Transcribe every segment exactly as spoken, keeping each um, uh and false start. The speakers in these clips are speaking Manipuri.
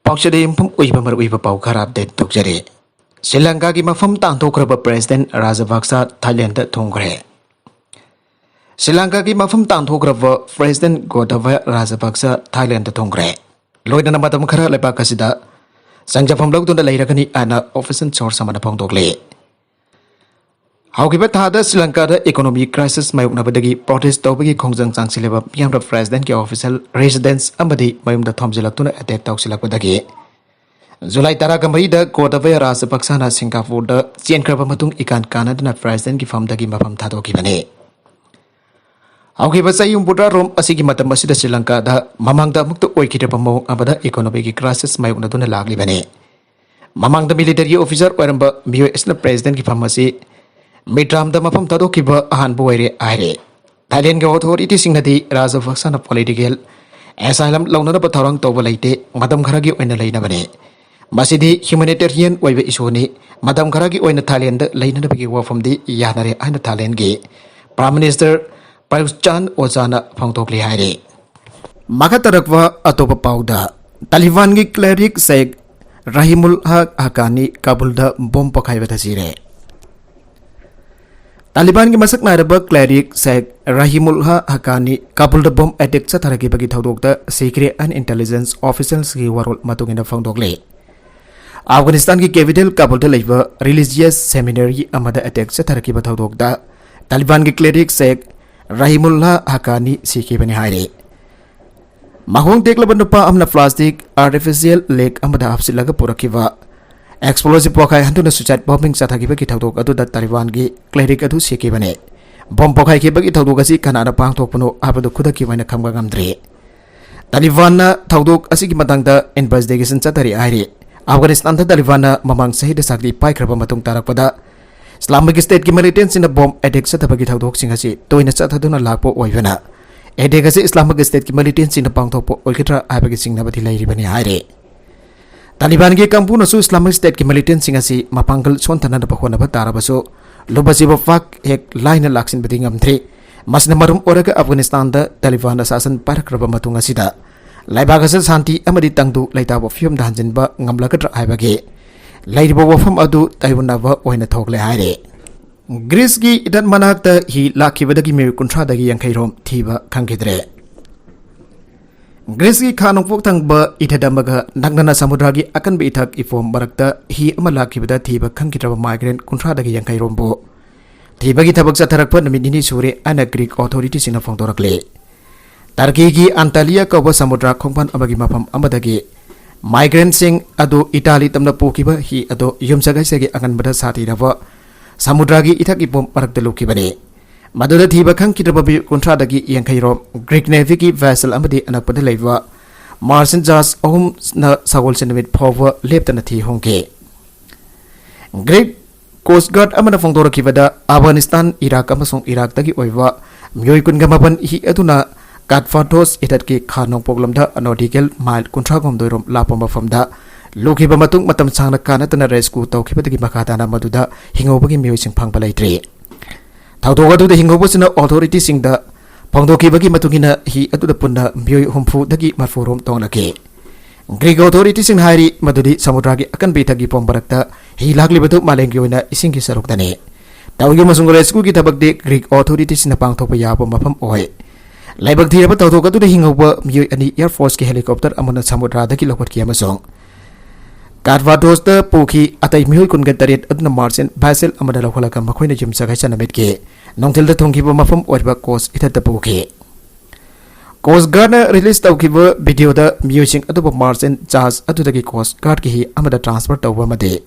ꯄꯥꯎꯆꯦꯗ ꯌꯨꯝꯐꯝ ꯑꯣꯏꯕ ꯃꯔꯨꯑꯣꯏꯕ ꯄꯥꯎ ꯈꯔ ꯑꯞꯗꯦꯠ ꯇꯧꯖꯔꯤ꯫ ꯁ꯭ꯔꯤ ꯂꯪꯀꯥꯒꯤ ꯃꯐꯝ ꯇꯥꯟꯊꯣꯛꯈ꯭ꯔꯕ ꯄ꯭ꯔꯦꯁꯤꯗꯦꯟꯠ ꯔꯥꯖꯥꯄꯛꯁꯥ ꯊꯥꯏꯂꯦꯟꯗ ꯊꯨꯡꯈ꯭ꯔꯦ꯫ ꯁ꯭ꯔꯤ ꯂꯪꯀꯥꯒꯤ ꯃꯐꯝ ꯇꯥꯟꯊꯣꯛꯈ꯭ꯔꯕ ꯄ꯭ꯔꯦꯁꯤꯗꯦꯟꯠ ꯒꯣꯇꯥꯕꯥꯌꯥ ꯔꯥꯖꯥꯄꯛꯁꯥ ꯊꯥꯏꯂꯦꯟꯗ ꯊꯨꯡꯈ꯭ꯔꯦ꯫ ꯂꯣꯏꯅꯅ ꯃꯇꯝ ꯈꯔ ꯂꯩꯕꯥꯛ ꯑꯁꯤꯗ ꯆꯪꯖꯐꯝ ꯂꯧꯗꯨꯅ ꯂꯩꯔꯒꯅꯤ ꯍꯥꯏꯅ ꯑꯣꯐꯤꯁꯤꯌꯦꯜ ꯁꯣꯔꯁ ꯑꯃꯅ ꯐꯣꯡꯗꯣꯛꯂꯤ꯫ ꯍꯧꯈꯤꯕ ꯊꯥꯗ ꯁ꯭ꯔꯤ ꯂꯪꯀꯥꯗ ꯏꯀꯣꯅꯣꯃꯤ ꯀ꯭ꯔꯥꯏꯁꯤꯁ ꯃꯥꯌꯣꯛꯅꯕꯗꯒꯤ ꯄ꯭ꯔꯣꯇꯦꯁ ꯇꯧꯕꯒꯤ ꯈꯣꯡꯖꯪ ꯆꯪꯁꯤꯜꯂꯤꯕ ꯃꯤꯌꯥꯝꯅ ꯄ꯭ꯔꯦꯁꯤꯗꯦꯟꯠꯀꯤ ꯑꯣꯐꯤꯁꯤꯌꯦꯜ ꯔꯦꯁꯤꯗꯦꯟꯁ ꯑꯃꯗꯤ ꯃꯌꯨꯝꯗ ꯊꯣꯝꯖꯤꯜꯂꯛꯇꯨꯅ ꯑꯦꯇꯦꯛ ꯇꯧꯁꯤꯜꯂꯛꯄꯗꯒꯤ ꯖꯨꯂꯥꯏ ꯇꯔꯥꯃꯔꯤꯗ ꯒꯣꯇꯥꯕꯥꯌꯥ ꯔꯥꯖꯥꯄꯛꯁꯥꯅ ꯁꯤꯡꯒꯥꯄꯨꯔꯗ ꯆꯦꯟꯈ꯭ꯔꯕ ꯃꯇꯨꯡ ꯏꯀꯥꯟ ꯀꯥꯟꯅꯗꯅ ꯄ꯭ꯔꯦꯁꯤꯗꯦꯟꯠꯀꯤ ꯐꯝꯗꯒꯤ ꯃꯐꯝ ꯊꯥꯗꯣꯛꯈꯤꯕꯅꯤ꯫ ꯍꯧꯈꯤꯕ ꯆꯍꯤ ꯍꯨꯝꯐꯨꯇꯔꯥꯔꯣꯝ ꯑꯁꯤꯒꯤ ꯃꯇꯝ ꯑꯁꯤꯗ ꯁ꯭ꯔꯤ ꯂꯪꯀꯥꯗ ꯃꯃꯥꯡꯗ ꯑꯃꯨꯛꯇ ꯑꯣꯏꯈꯤꯗ꯭ꯔꯕ ꯃꯑꯣꯡ ꯑꯃꯗ ꯏꯀꯣꯅꯣꯃꯤꯒꯤ ꯀ꯭ꯔꯥꯏꯁꯤꯁ ꯃꯥꯌꯣꯛꯅꯗꯨꯅ ꯂꯥꯛꯂꯤꯕꯅꯤ꯫ ꯃꯃꯥꯡꯗ ꯃꯤꯂꯤꯇꯔꯤ ꯑꯣꯐꯤꯁꯥꯔ ꯑꯣꯏꯔꯝꯕ ꯃꯤꯑꯣꯏ ꯑꯁꯤꯅ ꯄ꯭ꯔꯦꯁꯤꯗꯦꯟꯠꯀꯤ ꯐꯝ ꯑꯁꯤ ꯃꯤꯇ꯭ꯔꯥꯝꯗ ꯃꯐꯝ ꯊꯥꯗꯣꯛꯈꯤꯕ ꯑꯍꯥꯟꯕ ꯑꯣꯏꯔꯦ ꯍꯥꯏꯔꯦ꯫ ꯊꯥꯏꯂꯦꯟꯒꯤ ꯑꯣꯊꯣꯔꯤꯇꯤꯁꯤꯡꯅꯗꯤ ꯔꯥꯖꯥꯄꯛꯁꯥꯅ ꯄꯣꯂꯤꯇꯤꯀꯦꯜ ꯑꯦꯁꯥꯏꯂꯝ ꯂꯧꯅꯅꯕ ꯊꯧꯔꯥꯡ ꯇꯧꯕ ꯂꯩꯇꯦ, ꯃꯇꯝ ꯈꯔꯒꯤ ꯑꯣꯏꯅ ꯂꯩꯅꯕꯅꯤ꯫ ꯃꯁꯤꯗꯤ ꯍ꯭ꯌꯨꯃꯦꯅꯤꯇꯦꯔꯤꯌꯟ ꯑꯣꯏꯕ ꯏꯁꯨꯅꯤ꯫ ꯃꯇꯝ ꯈꯔꯒꯤ ꯑꯣꯏꯅ ꯊꯥꯏꯂꯦꯟꯗ ꯂꯩꯅꯅꯕꯒꯤ ꯋꯥꯐꯝꯗꯤ ꯌꯥꯅꯔꯦ ꯍꯥꯏꯅ ꯊꯥꯏꯂꯦꯟꯒꯤ ꯄ꯭ꯔꯥꯏꯝ ꯃꯤꯅꯤꯁꯇꯔ ꯄ꯭ꯔꯌꯨꯠ ꯆꯥꯟ ꯑꯣꯆꯥꯅ ꯐꯣꯡꯗꯣꯛꯂꯤ ꯍꯥꯏꯔꯤ꯫ ꯃꯈꯥ ꯇꯥꯔꯛꯄ ꯑꯇꯣꯞꯄ ꯄꯥꯎꯗ, ꯇꯥꯂꯤꯕꯥꯟꯒꯤ ꯀ꯭ꯂꯦꯔꯤꯛ ꯁꯦꯛ ꯔꯥꯍꯤꯃꯨꯜ ꯍꯛ ꯍꯛꯀꯥꯅꯤ ꯀꯥꯕꯨꯜꯗ ꯕꯣꯝ ꯄꯣꯈꯥꯏꯕꯗ ꯁꯤꯔꯦ꯫ ꯇꯥꯂꯤꯕꯥꯟꯒꯤ ꯃꯁꯛ ꯅꯥꯏꯔꯕ ꯀ꯭ꯂꯦꯔꯤꯛ ꯁꯦꯛ ꯔꯥꯍꯤꯃꯨꯜ ꯍꯛ ꯍꯛꯀꯥꯅꯤ ꯀꯥꯕꯨꯜꯗ ꯕꯣꯝ ꯑꯦꯇꯦꯛ ꯆꯠꯊꯔꯛꯈꯤꯕꯒꯤ ꯊꯧꯗꯣꯛꯇ ꯁꯤꯈ꯭ꯔꯦ ꯍꯥꯏꯅ ꯏꯟꯇꯦꯂꯤꯖꯦꯟꯁ ꯑꯣꯐꯤꯁꯤꯌꯦꯜꯁꯀꯤ ꯋꯥꯔꯣꯜ ꯃꯇꯨꯡ ꯏꯟꯅ ꯐꯣꯡꯗꯣꯛꯂꯤ꯫ ꯑꯐꯒꯥꯅꯤꯁꯇꯥꯟꯒꯤ ꯀꯦꯄꯤꯇꯦꯜ ꯀꯥꯕꯨꯜꯗ ꯂꯩꯕ ꯔꯤꯂꯤꯖꯤꯌꯁ ꯁꯦꯃꯤꯅꯥꯔꯤ ꯑꯃꯗ ꯑꯦꯇꯦꯛ ꯆꯠꯊꯔꯛꯈꯤꯕ ꯊꯧꯗꯣꯛꯇ ꯇꯥꯂꯤꯕꯥꯟꯒꯤ ꯀ꯭ꯂꯦꯔꯤꯛ ꯁꯦꯛ ꯔꯥꯍꯤꯃꯨꯜꯂꯥ ꯍꯛꯀꯥꯅꯤ ꯁꯤꯈꯤꯕꯅꯤ ꯍꯥꯏꯔꯤ꯫ ꯃꯈꯣꯡ ꯇꯦꯛꯂꯕ ꯅꯨꯄꯥ ꯑꯃꯅ ꯄ꯭ꯂꯥꯁꯇꯤꯛ ꯑꯥꯔꯇꯤꯐꯤꯁꯤꯌꯦꯜ ꯂꯦꯛ ꯑꯃꯗ ꯍꯥꯞꯆꯤꯜꯂꯒ ꯄꯨꯔꯛꯈꯤꯕ ꯑꯦꯛꯁꯄ꯭ꯂꯣꯖꯤꯞ ꯄꯣꯈꯥꯏꯍꯟꯗꯨꯅ ꯁꯨꯏꯁꯥꯏꯠ ꯕꯣꯝꯕꯤꯡ ꯆꯠꯊꯈꯤꯕꯒꯤ ꯊꯧꯗꯣꯛ ꯑꯗꯨꯗ ꯇꯥꯂꯤꯕꯥꯟꯒꯤ ꯀ꯭ꯂꯦꯔꯤꯛ ꯑꯗꯨ ꯁꯤꯈꯤꯕꯅꯤ꯫ ꯕꯣꯝ ꯄꯣꯈꯥꯏꯈꯤꯕꯒꯤ ꯊꯧꯗꯣꯛ ꯑꯁꯤ ꯀꯅꯥꯅ ꯄꯥꯡꯊꯣꯛꯄꯅꯣ ꯍꯥꯏꯕꯗꯨ ꯈꯨꯗꯛꯀꯤ ꯑꯣꯏꯅ ꯈꯪꯕ ꯉꯝꯗ꯭ꯔꯤ꯫ ꯇꯥꯂꯤꯕꯥꯟꯅ ꯊꯧꯗꯣꯛ ꯑꯁꯤꯒꯤ ꯃꯇꯥꯡꯗ ꯏꯟꯚꯦꯁꯇꯤꯒꯦꯁꯟ ꯆꯠꯊꯔꯤ ꯍꯥꯏꯔꯤ꯫ ꯑꯐꯒꯥꯅꯤꯁꯇꯥꯟꯗ ꯇꯥꯂꯤꯕꯥꯟꯅ ꯃꯃꯥꯡ ꯆꯍꯤꯗ ꯁꯛꯇꯤ ꯄꯥꯏꯈ꯭ꯔꯕ ꯃꯇꯨꯡ ꯇꯥꯔꯛꯄꯗ ꯏꯁꯂꯥꯃꯤꯛ ꯁ꯭ꯇꯦꯠꯀꯤ ꯃꯤꯂꯤꯇꯦꯟꯁꯤꯡꯅ ꯕꯣꯝ ꯑꯦꯇꯦꯛ ꯆꯠꯊꯕꯒꯤ ꯊꯧꯗꯣꯛꯁꯤꯡ ꯑꯁꯤ ꯇꯣꯏꯅ ꯆꯠꯊꯗꯨꯅ ꯂꯥꯛꯄ ꯑꯣꯏꯕꯅ ꯑꯦꯇꯦꯛ ꯑꯁꯤ ꯏꯁꯂꯥꯃꯤꯛ ꯁ꯭ꯇꯦꯠꯀꯤ ꯃꯤꯂꯤꯇꯦꯟꯁꯤꯡꯅ ꯄꯥꯡꯊꯣꯛꯄ ꯑꯣꯏꯒꯗ꯭ꯔꯥ ꯍꯥꯏꯕꯒꯤ ꯆꯤꯡꯅꯕꯗꯤ ꯂꯩꯔꯤꯕꯅꯤ ꯍꯥꯏꯔꯤ꯫ ꯇꯥꯂꯤꯕꯥꯟꯒꯤ ꯀꯥꯡꯕꯨꯅꯁꯨ ꯏꯁꯂꯥꯃꯤꯛ ꯁ꯭ꯇꯦꯠꯀꯤ ꯃꯤꯂꯤꯇꯦꯟꯁꯤꯡ ꯑꯁꯤ ꯃꯄꯥꯡꯒꯜ ꯁꯣꯟꯊꯅꯅꯕ ꯍꯣꯠꯅꯕ ꯇꯥꯔꯕꯁꯨ ꯂꯨꯕꯆꯤꯕ ꯄꯥꯛ ꯍꯦꯛ ꯂꯥꯏꯅ ꯂꯥꯛꯁꯤꯟꯕꯗꯤ ꯉꯝꯗ꯭ꯔꯤ꯫ ꯃꯁꯤꯅ ꯃꯔꯝ ꯑꯣꯏꯔꯒ ꯑꯐꯒꯥꯅꯤꯁꯇꯥꯟꯗ ꯇꯥꯂꯤꯕꯥꯟꯅ ꯁꯥꯁꯟ ꯄꯥꯏꯔꯛꯈ꯭ꯔꯕ ꯃꯇꯨꯡ ꯑꯁꯤꯗ ꯂꯩꯕꯥꯛ ꯑꯁꯤ ꯁꯥꯟꯇꯤ ꯑꯃꯗꯤ ꯇꯪꯗꯨ ꯂꯩꯇꯥꯕ ꯐꯤꯕꯝꯗ ꯍꯟꯖꯤꯟꯕ ꯉꯝꯂꯒꯗ꯭ꯔꯥ ꯍꯥꯏꯕꯒꯤ ꯂꯩꯔꯤꯕ ꯋꯥꯐꯝ ꯑꯗꯨ ꯇꯥꯏꯑꯣꯟꯅꯕ ꯑꯣꯏꯅ ꯊꯣꯛꯂꯦ ꯍꯥꯏꯔꯤ꯫ ꯒ꯭ꯔꯤꯁꯀꯤ ꯏꯊꯠ ꯃꯅꯥꯛꯇ ꯍꯤ ꯂꯥꯛꯈꯤꯕꯗꯒꯤ ꯃꯤꯑꯣꯏ ꯀꯨꯟꯊ꯭ꯔꯥꯗꯒꯤ ꯌꯥꯡꯈꯩ ꯔꯣꯝ ꯊꯤꯕ ꯈꯪꯈꯤꯗ꯭ꯔꯦ꯫ ꯒ꯭ꯔꯤꯁꯀꯤ ꯈꯥ ꯅꯣꯡꯄꯣꯛ ꯊꯪꯕ ꯏꯊꯠ ꯑꯃꯒ ꯅꯛꯅꯅ ꯁꯃꯨꯗ꯭ꯔꯒꯤ ꯑꯀꯟꯕ ꯏꯊꯛ ꯏꯐꯣꯝ ꯃꯔꯛꯇ ꯍꯤ ꯑꯃ ꯂꯥꯛꯈꯤꯕꯗ ꯊꯤꯕ ꯈꯪꯈꯤꯗ꯭ꯔꯕ migrant ꯀꯨꯟꯊ꯭ꯔꯥꯗꯒꯤ ꯌꯥꯡꯈꯩ ꯔꯣꯝꯕꯨ ꯊꯤꯕꯒꯤ ꯊꯕꯛ ꯆꯠꯊꯔꯛꯄ ꯅꯨꯃꯤꯠ ꯅꯤꯅꯤ ꯁꯨꯔꯦ ꯍꯥꯏꯅ Greek authority ꯁꯤꯡꯅ ꯐꯣꯡꯗꯣꯔꯛꯂꯤ꯫ ꯇꯔꯀꯤꯒꯤ ꯑꯟꯇꯥꯂꯤꯌꯥ ꯀꯧꯕ ꯁꯃꯨꯗ꯭ꯔ ꯈꯣꯡꯕꯥꯟ ꯑꯃꯒꯤ ꯃꯐꯝ ꯑꯃꯗꯒꯤ migrant ꯁꯤꯡ ꯑꯗꯨ ꯏꯇꯥꯂꯤ ꯇꯝꯅ ꯄꯨꯈꯤꯕ ꯍꯤ ꯑꯗꯨ ꯌꯨꯝꯁꯀꯩꯁꯒꯤ ꯑꯉꯟꯕꯗ ꯁꯥꯊꯤꯔꯕ ꯁꯃꯨꯗ꯭ꯔꯒꯤ ꯏꯊꯛ ꯏꯄꯣꯝ ꯃꯔꯛꯇ ꯂꯨꯞꯈꯤꯕꯅꯤ꯫ ꯃꯗꯨꯗ ꯊꯤꯕ ꯈꯪꯈꯤꯗ꯭ꯔꯕ ꯃꯤꯑꯣꯏ ꯀꯨꯟꯊ꯭ꯔꯥꯗꯒꯤ ꯌꯥꯡꯈꯩ ꯔꯣꯝ Greek Navy ꯒꯤ vessel ꯑꯃꯗꯤ ꯑꯅꯛꯄꯗ ꯂꯩꯕ merchant ꯖꯍꯥꯖ ꯑꯍꯨꯝꯅ ꯁꯒꯣꯜꯁꯦꯟ ꯅꯨꯃꯤꯠ ꯐꯥꯎꯕ ꯂꯦꯞꯇꯅ ꯊꯤ ꯍꯣꯡꯈꯤ꯫ Greek Coast Guard ꯑꯃꯅ ꯐꯣꯡꯗꯣꯔꯛꯈꯤꯕꯗ, ꯑꯐꯒꯥꯅꯤꯁꯇꯥꯟ, ꯏꯔꯥꯛ ꯑꯃꯁꯨꯡ ꯏꯔꯥꯛꯇꯒꯤ ꯑꯣꯏꯕ ꯃꯤꯑꯣꯏ ꯀꯨꯟꯒ ꯃꯥꯄꯟ ꯍꯤ ꯑꯗꯨꯅ ꯀꯥꯊꯐꯥꯗꯣꯁ ꯏꯊꯠꯀꯤ ꯈꯥ ꯅꯣꯡꯄꯣꯛꯂꯣꯝꯗ nautical mile ꯀꯨꯟꯊ꯭ꯔꯥ ꯍꯨꯝꯗꯣꯏ ꯔꯣꯝ ꯂꯥꯞꯄ ꯃꯐꯝꯗ ꯂꯨꯞꯈꯤꯕ ꯃꯇꯨꯡ, ꯃꯇꯝ ꯁꯥꯡꯅ ꯀꯥ ꯅꯠꯇꯅ rescue ꯇꯧꯈꯤꯕꯗꯒꯤ ꯃꯈꯥ ꯇꯥꯅ ꯃꯗꯨꯗ ꯍꯤꯡꯍꯧꯕꯒꯤ ꯃꯤꯑꯣꯏꯁꯤꯡ ꯐꯪꯕ ꯂꯩꯇ꯭ꯔꯤ꯫ ꯊꯧꯗꯣꯛ ꯑꯗꯨꯗ ꯍꯤꯡꯍꯧꯕꯁꯤꯡꯅ authority ꯁꯤꯡꯗ ꯐꯣꯡꯗꯣꯛꯈꯤꯕꯒꯤ ꯃꯇꯨꯡ ꯏꯟꯅ, ꯍꯤ ꯑꯗꯨꯗ ꯄꯨꯟꯅ ꯃꯤꯑꯣꯏ ꯍꯨꯝꯐꯨꯗꯒꯤ ꯃꯔꯐꯨ ꯔꯣꯝ ꯇꯣꯡꯂꯛꯈꯤ꯫ Greek authority ꯁꯤꯡꯅ ꯍꯥꯏꯔꯤ ꯃꯗꯨꯗꯤ ꯁꯃꯨꯗ꯭ꯔꯒꯤ ꯑꯀꯟꯕ ꯏꯊꯛꯀꯤ ꯐꯣꯝ ꯃꯔꯛꯇ ꯍꯤ ꯂꯥꯛꯂꯤꯕꯗꯨ ꯃꯥꯂꯦꯝꯒꯤ ꯑꯣꯏꯅ ꯏꯁꯤꯡꯒꯤ ꯁꯔꯨꯛꯇꯅꯤ꯫ ꯇꯧꯒꯤ ꯑꯃꯁꯨꯡ rescue ꯒꯤ ꯊꯕꯛꯇꯤ Greek authority ꯁꯤꯡꯅ ꯄꯥꯡꯊꯣꯛꯄ ꯌꯥꯕ ꯃꯐꯝ ꯑꯣꯏ꯫ ꯂꯥꯏꯕꯛ ꯊꯤꯔꯕ ꯊꯧꯗꯣꯛ ꯑꯗꯨꯗ ꯍꯤꯡꯍꯧꯕ ꯃꯤꯑꯣꯏ ꯑꯅꯤ Air Force ꯀꯤ helicopter ꯑꯃꯅ ꯁꯃꯨꯗ꯭ꯔꯗꯒꯤ ꯂꯧꯈꯠꯈꯤ ꯑꯃꯁꯨꯡ ꯀꯥꯊꯐꯥꯗꯣꯁꯇ ꯄꯨꯈꯤ꯫ ꯑꯇꯩ ꯃꯤꯑꯣꯏ ꯀꯨꯟꯒ ꯇꯔꯦꯠ ꯑꯗꯨꯅ merchant vessel ꯑꯃꯗ ꯂꯧꯈꯠꯂꯒ ꯃꯈꯣꯏꯅ ꯌꯨꯝꯁꯀꯩꯁ ꯅꯨꯃꯤꯠꯀꯤ ꯅꯨꯡꯊꯤꯜꯗ ꯊꯨꯡꯈꯤꯕ ꯃꯐꯝ ꯑꯣꯏꯔꯤꯕ ꯀꯣꯁ ꯏꯊꯠꯇ ꯄꯨꯈꯤ꯫ Coast Guard ꯅ release ꯇꯧꯈꯤꯕ video ꯗ ꯃꯤꯑꯣꯏꯁꯤꯡ ꯑꯗꯨꯕꯨ merchant ꯖꯍꯥꯖ ꯑꯗꯨꯗꯒꯤ Coast Guard ꯀꯤ ꯍꯤ ꯑꯃꯗ transfer ꯇꯧꯕ ꯑꯃꯗꯤ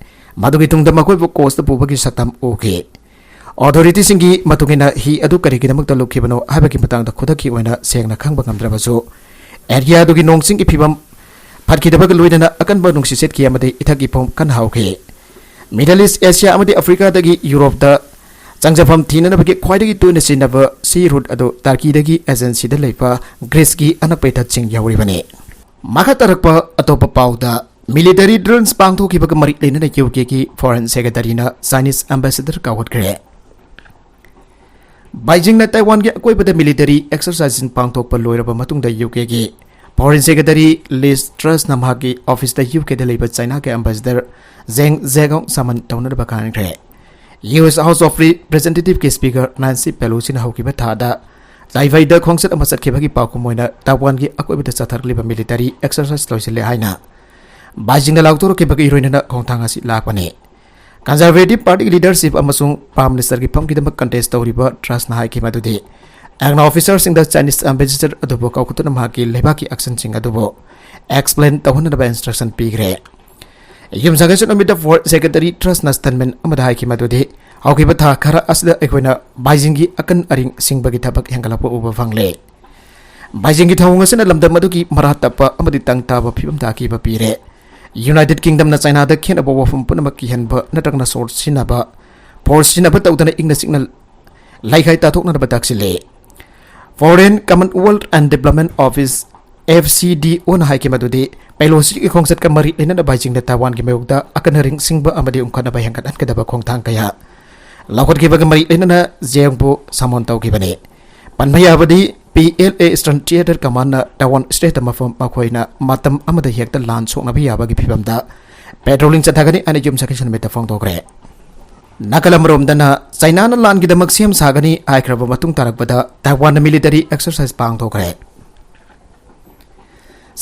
ꯃꯗꯨꯒꯤ ꯇꯨꯡꯗ ꯃꯈꯣꯏꯕꯨ ꯀꯣꯁꯇ ꯄꯨꯕꯒꯤ ꯁꯛꯇꯝ ꯎꯈꯤ꯫ Authority ꯁꯤꯡꯒꯤ ꯃꯇꯨꯡ ꯏꯟꯅ, ꯍꯤ ꯑꯗꯨ ꯀꯔꯤꯒꯤꯗꯃꯛꯇ ꯂꯨꯞꯈꯤꯕꯅꯣ ꯍꯥꯏꯕꯒꯤ ꯃꯇꯥꯡꯗ ꯈꯨꯗꯛꯀꯤ ꯑꯣꯏꯅ ꯁꯦꯡꯅ ꯈꯪꯕ ꯉꯝꯗ꯭ꯔꯕꯁꯨ, area ꯗꯨꯒꯤ ꯅꯣꯡ ꯆꯤꯡꯒꯤ ꯐꯤꯕꯝ ꯐꯠꯈꯤꯗꯕꯒ ꯂꯣꯏꯅꯅ ꯑꯀꯟꯕ ꯅꯨꯡꯁꯤꯠ ꯁꯤꯠꯈꯤ ꯑꯃꯗꯤ ꯏꯊꯛ ꯏꯐꯣꯝ ꯀꯟꯅ ꯍꯧꯈꯤ꯫ Middle East, Asia ꯑꯃꯗꯤ Africa ꯗꯒꯤ Europe ꯇ ꯆꯪꯖꯐꯝ ꯊꯤꯅꯅꯕꯒꯤ ꯈ꯭ꯋꯥꯏꯗꯒꯤ ꯇꯣꯏꯅ ꯁꯤꯖꯤꯟꯅꯕ sea route ꯑꯗꯨ Turkey ꯗꯒꯤ agency ꯗ ꯂꯩꯕ Greece ꯀꯤ ꯑꯅꯛꯄ ꯏꯊꯠꯁꯤꯡ ꯌꯧꯔꯤꯕꯅꯤ꯫ ꯃꯈꯥ ꯇꯥꯔꯛꯄ ꯑꯇꯣꯞꯄ ꯄꯥꯎꯗ, military drones ꯄꯥꯡꯊꯣꯛꯈꯤꯕꯒ ꯃꯔꯤ ꯂꯩꯅꯅ U K ꯒꯤ Foreign Secretary ꯅ Chinese Ambassador ꯀꯥꯎꯈꯠꯈ꯭ꯔꯦ꯫ ꯕꯩꯖꯤꯡꯅ ꯇꯥꯏꯋꯥꯟꯒꯤ ꯑꯀꯣꯏꯕꯗ military exercise ꯁꯤꯡ ꯄꯥꯡꯊꯣꯛꯄ ꯂꯣꯏꯔꯕ ꯃꯇꯨꯡꯗ U K ꯒꯤ Foreign Secretary Liz Trussꯅ ꯃꯍꯥꯛꯀꯤ officeꯇ UKꯗ ꯂꯩꯕ Chinaꯒꯤ ambassador Zheng Zhegong summon ꯇꯧꯅꯅꯕ ꯈꯪꯍꯟꯈ꯭ꯔꯦ꯫ US House of Representativeꯀꯤ Speaker Nancy Pelosiꯅ ꯍꯧꯈꯤꯕ ꯊꯥꯗ taipeiꯗ ꯈꯣꯡꯆꯠ ꯑꯃ ꯆꯠꯈꯤꯕꯒꯤ ꯄꯥꯎꯈꯨꯝ ꯑꯣꯏꯅ Taiwanꯒꯤ ꯑꯀꯣꯏꯕꯗ ꯆꯠꯊꯔꯛꯂꯤꯕ military exercise ꯂꯣꯏꯁꯤꯜꯂꯦ ꯍꯥꯏꯅ Beijingꯗ ꯂꯥꯎꯊꯣꯔꯛꯈꯤꯕꯒꯤ ꯏꯔꯣꯏꯅꯅ ꯈꯣꯡꯊꯥꯡ ꯑꯁꯤ ꯂꯥꯛꯄꯅꯤ꯫ Conservative Partyꯒꯤ leadership ꯑꯃꯁꯨꯡ Prime Ministerꯒꯤ ꯐꯝꯒꯤꯗꯃꯛ contest ꯇꯧꯔꯤꯕ Trussꯅ ꯍꯥꯏꯈꯤ ꯃꯗꯨꯗꯤ ꯑꯩꯅ officerꯁꯤꯡꯗ Chinese ambassador ꯑꯗꯨꯕꯨ ꯀꯧꯈꯠꯇꯨꯅ ꯃꯍꯥꯛꯀꯤ ꯂꯩꯕꯥꯛꯀꯤ actionꯁꯤꯡ ꯑꯗꯨꯕꯨ explain ꯇꯧꯍꯟꯅꯕ instruction ꯄꯤꯈ꯭ꯔꯦ꯫ ꯌꯨꯝꯁꯀꯩꯁ ꯅꯨꯃꯤꯠꯇ Foreign Secretary Trussꯅ statement ꯑꯃꯗ ꯍꯥꯏꯈꯤ ꯃꯗꯨꯗꯤ ꯍꯧꯈꯤꯕ ꯊꯥ ꯈꯔ ꯑꯁꯤꯗ ꯑꯩꯈꯣꯏꯅ Beijingꯒꯤ ꯑꯀꯟ ꯑꯔꯤꯡ ꯁꯤꯡꯕꯒꯤ ꯊꯕꯛ ꯍꯦꯟꯒꯠꯂꯛꯄ ꯎꯕ ꯐꯪꯂꯦ꯫ Beijingꯒꯤ ꯊꯧꯑꯣꯡ ꯑꯁꯤꯅ ꯂꯝꯗꯝ ꯑꯗꯨꯒꯤ ꯃꯔꯥ ꯇꯞꯄ ꯑꯃꯗꯤ ꯇꯪ ꯇꯥꯕ ꯐꯤꯕꯝꯗ ꯑꯀꯤꯕ ꯄꯤꯔꯦ꯫ United Kingdomꯅ Chinaꯗ ꯈꯦꯠꯅꯕ ꯋꯥꯐꯝ ꯄꯨꯝꯅꯃꯛ ꯀꯤꯍꯟꯕ ꯅꯠꯇ꯭ꯔꯒꯅ force ꯁꯤꯖꯤꯟꯅꯕ force ꯁꯤꯖꯤꯟꯅꯕ ꯇꯧꯗꯅ ꯏꯪꯅ ꯆꯤꯛꯅ ꯂꯩꯈꯥꯏ ꯇꯥꯊꯣꯛꯅꯅꯕ ꯇꯥꯛꯁꯤꯜꯂꯤ꯫ Foreign Commonwealth and Development Office, FCDOꯅ ꯍꯥꯏꯈꯤ ꯃꯗꯨꯗꯤ Pelosiꯒꯤ ꯈꯣꯡꯆꯠꯀ ꯃꯔꯤ ꯂꯩꯅꯅ Beijingꯗ Taiwanꯒꯤ ꯃꯥꯌꯣꯛꯇ ꯑꯀꯟ ꯑꯔꯤꯡ ꯁꯤꯡꯕ ꯑꯃꯗꯤ ꯎꯪꯈꯠꯅꯕ ꯍꯦꯟꯒꯠꯍꯟꯒꯗꯕ ꯈꯣꯡꯊꯥꯡ ꯀꯌꯥ ꯂꯧꯈꯠꯈꯤꯕꯒ ꯃꯔꯤ ꯂꯩꯅꯅ Zhengꯕꯨ summon ꯇꯧꯈꯤꯕꯅꯤ꯫ ꯄꯟꯕ ꯌꯥꯕꯗꯤ, PLA Eastern Theater Commandꯅ Taiwan Straitꯇ ꯃꯐꯝ ꯃꯈꯣꯏꯅ ꯃꯇꯝ ꯑꯃꯗ ꯍꯦꯛꯇ ꯂꯥꯟ ꯁꯣꯛꯅꯕ ꯌꯥꯕꯒꯤ ꯐꯤꯕꯝꯗ patrolling ꯆꯠꯊꯒꯅꯤ ꯍꯥꯏꯅ ꯌꯨꯝꯁꯀꯩꯁ ꯅꯨꯃꯤꯠꯇ ꯐꯣꯡꯗꯣꯛꯈ꯭ꯔꯦ꯫ ꯅꯥꯀꯜ ꯑꯃꯔꯣꯝꯗꯅ Chinaꯅ ꯂꯥꯟꯒꯤꯗꯃꯛ ꯁꯦꯝ ꯁꯥꯒꯅꯤ ꯍꯥꯏꯈ꯭ꯔꯕ ꯃꯇꯨꯡ ꯇꯥꯔꯛꯄꯗ Taiwanꯅ military exercise ꯄꯥꯡꯊꯣꯛꯈ꯭ꯔꯦ꯫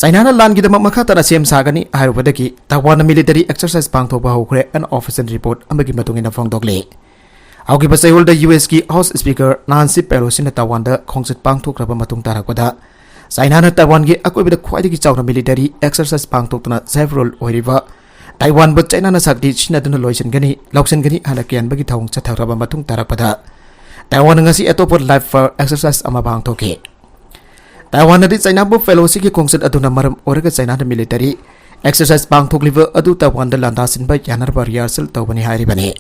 Chinaꯅ ꯂꯥꯟꯒꯤꯗꯃꯛ ꯃꯈꯥ ꯇꯥꯅ ꯁꯦꯝ ꯁꯥꯒꯅꯤ ꯍꯥꯏꯔꯨꯕꯗꯒꯤ Taiwanꯅ military exercise ꯄꯥꯡꯊꯣꯛꯄ ꯍꯧꯈ꯭ꯔꯦ ꯑꯅ official report ꯑꯃꯒꯤ ꯃꯇꯨꯡ ꯏꯟꯅ ꯐꯣꯡꯗꯣꯛꯂꯤ꯫ ꯍꯧꯈꯤꯕ ꯆꯌꯣꯜꯗ USꯀꯤ House Speaker Nancy Pelosiꯅ Taiwanꯗ ꯈꯣꯡꯆꯠ ꯄꯥꯡꯊꯣꯛꯈ꯭ꯔꯕ ꯃꯇꯨꯡ ꯇꯥꯔꯛꯄꯗ Chinaꯅ Taiwanꯒꯤ ꯑꯀꯣꯏꯕꯗ ꯈ꯭ꯋꯥꯏꯗꯒꯤ ꯆꯥꯎꯅ military exercise ꯄꯥꯡꯊꯣꯛꯇꯨꯅ safe rule ꯑꯣꯏꯔꯤꯕ Taiwanꯕꯨ Chinaꯅ ꯁꯛꯇꯤ ꯁꯤꯖꯤꯟꯅꯗꯨꯅ ꯂꯣꯏꯁꯤꯟꯒꯅꯤ, ꯂꯧꯁꯤꯟꯒꯅꯤ ꯍꯥꯏꯅ ꯀꯤꯍꯟꯕꯒꯤ ꯊꯧꯑꯣꯡ ꯆꯠꯊꯈ꯭ꯔꯕ ꯃꯇꯨꯡ ꯇꯥꯔꯛꯄꯗ Taiwanꯅ ꯉꯁꯤ ꯑꯇꯣꯞꯄ live fire exercise ꯑꯃ ꯄꯥꯡꯊꯣꯛꯈꯤ꯫ Taiwanꯅꯗꯤ Chinaꯕꯨ Pelosiꯒꯤ ꯈꯣꯡꯆꯠ ꯑꯗꯨꯅ ꯃꯔꯝ ꯑꯣꯏꯔꯒ Chinaꯅ military exercise ꯄꯥꯡꯊꯣꯛꯂꯤꯕ ꯑꯗꯨ Taiwanꯗ ꯂꯥꯟꯗꯥꯁꯤꯟꯕ ꯌꯥꯅꯅꯕ rehearsal ꯇꯧꯕꯅꯤ ꯍꯥꯏꯔꯤꯕꯅꯤ꯫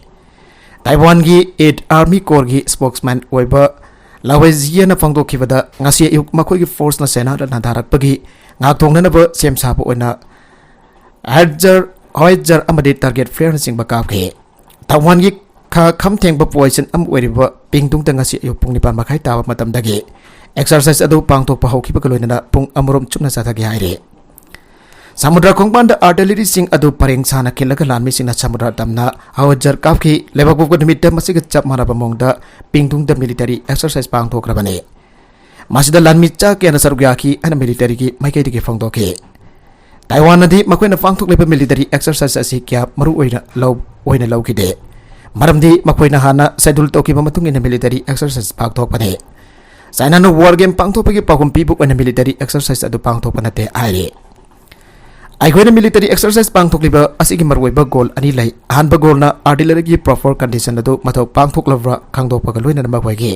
Taiwanꯒꯤ Eighth Army Corpsꯀꯤ spokesman ꯑꯣꯏꯕ Lao Zhiyana ꯐꯣꯡꯗꯣꯛꯈꯤꯕꯗ, ꯉꯁꯤ ꯑꯌꯨꯛ ꯃꯈꯣꯏꯒꯤ forceꯅ Chinaꯗ ꯂꯥꯟꯗꯥꯔꯛꯄꯒꯤ ꯉꯥꯛꯊꯣꯛꯅꯅꯕ ꯁꯦꯝ ꯁꯥꯕ ꯑꯣꯏꯅ Howitzer, Howitzer ꯑꯃꯗꯤ target flareꯅꯆꯤꯡꯕ ꯀꯥꯞꯈꯤ꯫ Taiwanꯒꯤ ꯈꯥ ꯈꯝ ꯊꯦꯡꯕ position ꯑꯃ ꯑꯣꯏꯔꯤꯕ Pingtung ꯉꯁꯤ ꯑꯌꯨꯛ ꯄꯨꯡ ꯅꯤꯄꯥꯟ ꯃꯈꯥꯏ ꯇꯥꯕ ꯃꯇꯝꯗꯒꯤ ꯑꯦꯛꯁꯔꯁꯥꯏꯖ ꯑꯗꯨ ꯄꯥꯡꯊꯣꯛꯄ ꯍꯧꯈꯤꯕꯒ ꯂꯣꯏꯅꯅ ꯄꯨꯡ ꯑꯃꯔꯣꯝ ꯆꯨꯞꯅ ꯆꯠꯊꯈꯤ ꯍꯥꯏꯔꯤ꯫ ꯁꯃꯨꯗ꯭ꯔ ꯈꯣꯡꯕꯥꯟꯗ ꯑꯥꯔꯇꯤꯂꯔꯤꯁꯤꯡ ꯑꯗꯨ ꯄꯔꯦꯡ ꯁꯥꯅ ꯈꯤꯜꯂꯒ ꯂꯥꯟꯃꯤꯁꯤꯡꯅ ꯁꯃꯨꯗ꯭ꯔ ꯇꯝꯅ ꯍꯋꯥꯏꯖꯔ ꯀꯥꯞꯈꯤ꯫ ꯂꯩꯕꯥꯛꯄꯣꯛꯄ ꯅꯨꯃꯤꯠꯇ ꯃꯁꯤꯒ ꯆꯞ ꯃꯥꯟꯅꯕ ꯃꯑꯣꯡꯗ ꯄꯤꯡꯗꯨꯡꯗ ꯃꯤꯂꯤꯇꯔꯤ ꯑꯦꯛꯁꯔꯁꯥꯏꯖ ꯄꯥꯡꯊꯣꯛꯈ꯭ꯔꯕꯅꯤ꯫ ꯃꯁꯤꯗ ꯂꯥꯟꯃꯤ ꯆꯥ ꯀꯌꯥꯅ ꯁꯔꯨꯛ ꯌꯥꯈꯤ ꯍꯥꯏꯅ ꯃꯤꯂꯤꯇꯔꯤꯒꯤ ꯃꯥꯏꯀꯩꯗꯒꯤ ꯐꯣꯡꯗꯣꯛꯈꯤ꯫ ꯇꯥꯏꯋꯥꯟꯅꯗꯤ ꯃꯈꯣꯏꯅ ꯄꯥꯡꯊꯣꯛꯂꯤꯕ ꯃꯤꯂꯤꯇꯔꯤ ꯑꯦꯛꯁꯔꯁꯥꯏꯖ ꯑꯁꯤ ꯀꯌꯥ ꯃꯔꯨ ꯑꯣꯏꯅ ꯂꯧ-, ꯑꯣꯏꯅ ꯂꯧꯈꯤꯗꯦ, ꯃꯔꯝꯗꯤ ꯃꯈꯣꯏꯅ ꯍꯥꯟꯅ ꯁꯦꯗ꯭ꯌꯨꯜ ꯇꯧꯈꯤꯕ ꯃꯇꯨꯡ ꯏꯟꯅ ꯃꯤꯂꯤꯇꯔꯤ ꯑꯦꯛꯁꯔꯁꯥꯏꯖ ꯄꯥꯡꯊꯣꯛꯄꯅꯤ꯫ ꯆꯥꯏꯅꯥꯅ ꯋꯥꯔ ꯒꯦꯝ ꯄꯥꯡꯊꯣꯛꯄꯒꯤ ꯄꯥꯎꯈꯨꯝ ꯄꯤꯕ ꯑꯣꯏꯅ ꯃꯤꯂꯤꯇꯔꯤ ꯑꯦꯛꯁꯔꯁꯥꯏꯖ ꯑꯗꯨ ꯄꯥꯡꯊꯣꯛꯄ ꯅꯠꯇꯦ ꯍꯥꯏꯔꯤ꯫ ꯑꯩꯈꯣꯏꯅ ꯃꯤꯂꯤꯇꯔꯤ ꯑꯦꯛꯁꯔꯁꯥꯏꯖ ꯄꯥꯡꯊꯣꯛꯂꯤꯕ ꯑꯁꯤꯒꯤ ꯃꯔꯨꯑꯣꯏꯕ ꯒꯣꯜ ꯑꯅꯤ ꯂꯩ꯫ ꯑꯍꯥꯟꯕ ꯒꯣꯜꯅ ꯑꯥꯔꯇꯤꯂꯔꯤꯒꯤ ꯄ꯭ꯔꯣꯄꯔ ꯀꯟꯗꯤꯁꯟ ꯑꯗꯨ ꯃꯊꯧ ꯄꯥꯡꯊꯣꯛꯂꯕ꯭ꯔꯥ ꯈꯪꯗꯣꯛꯄꯒ ꯂꯣꯏꯅꯅ ꯃꯈꯣꯏꯒꯤ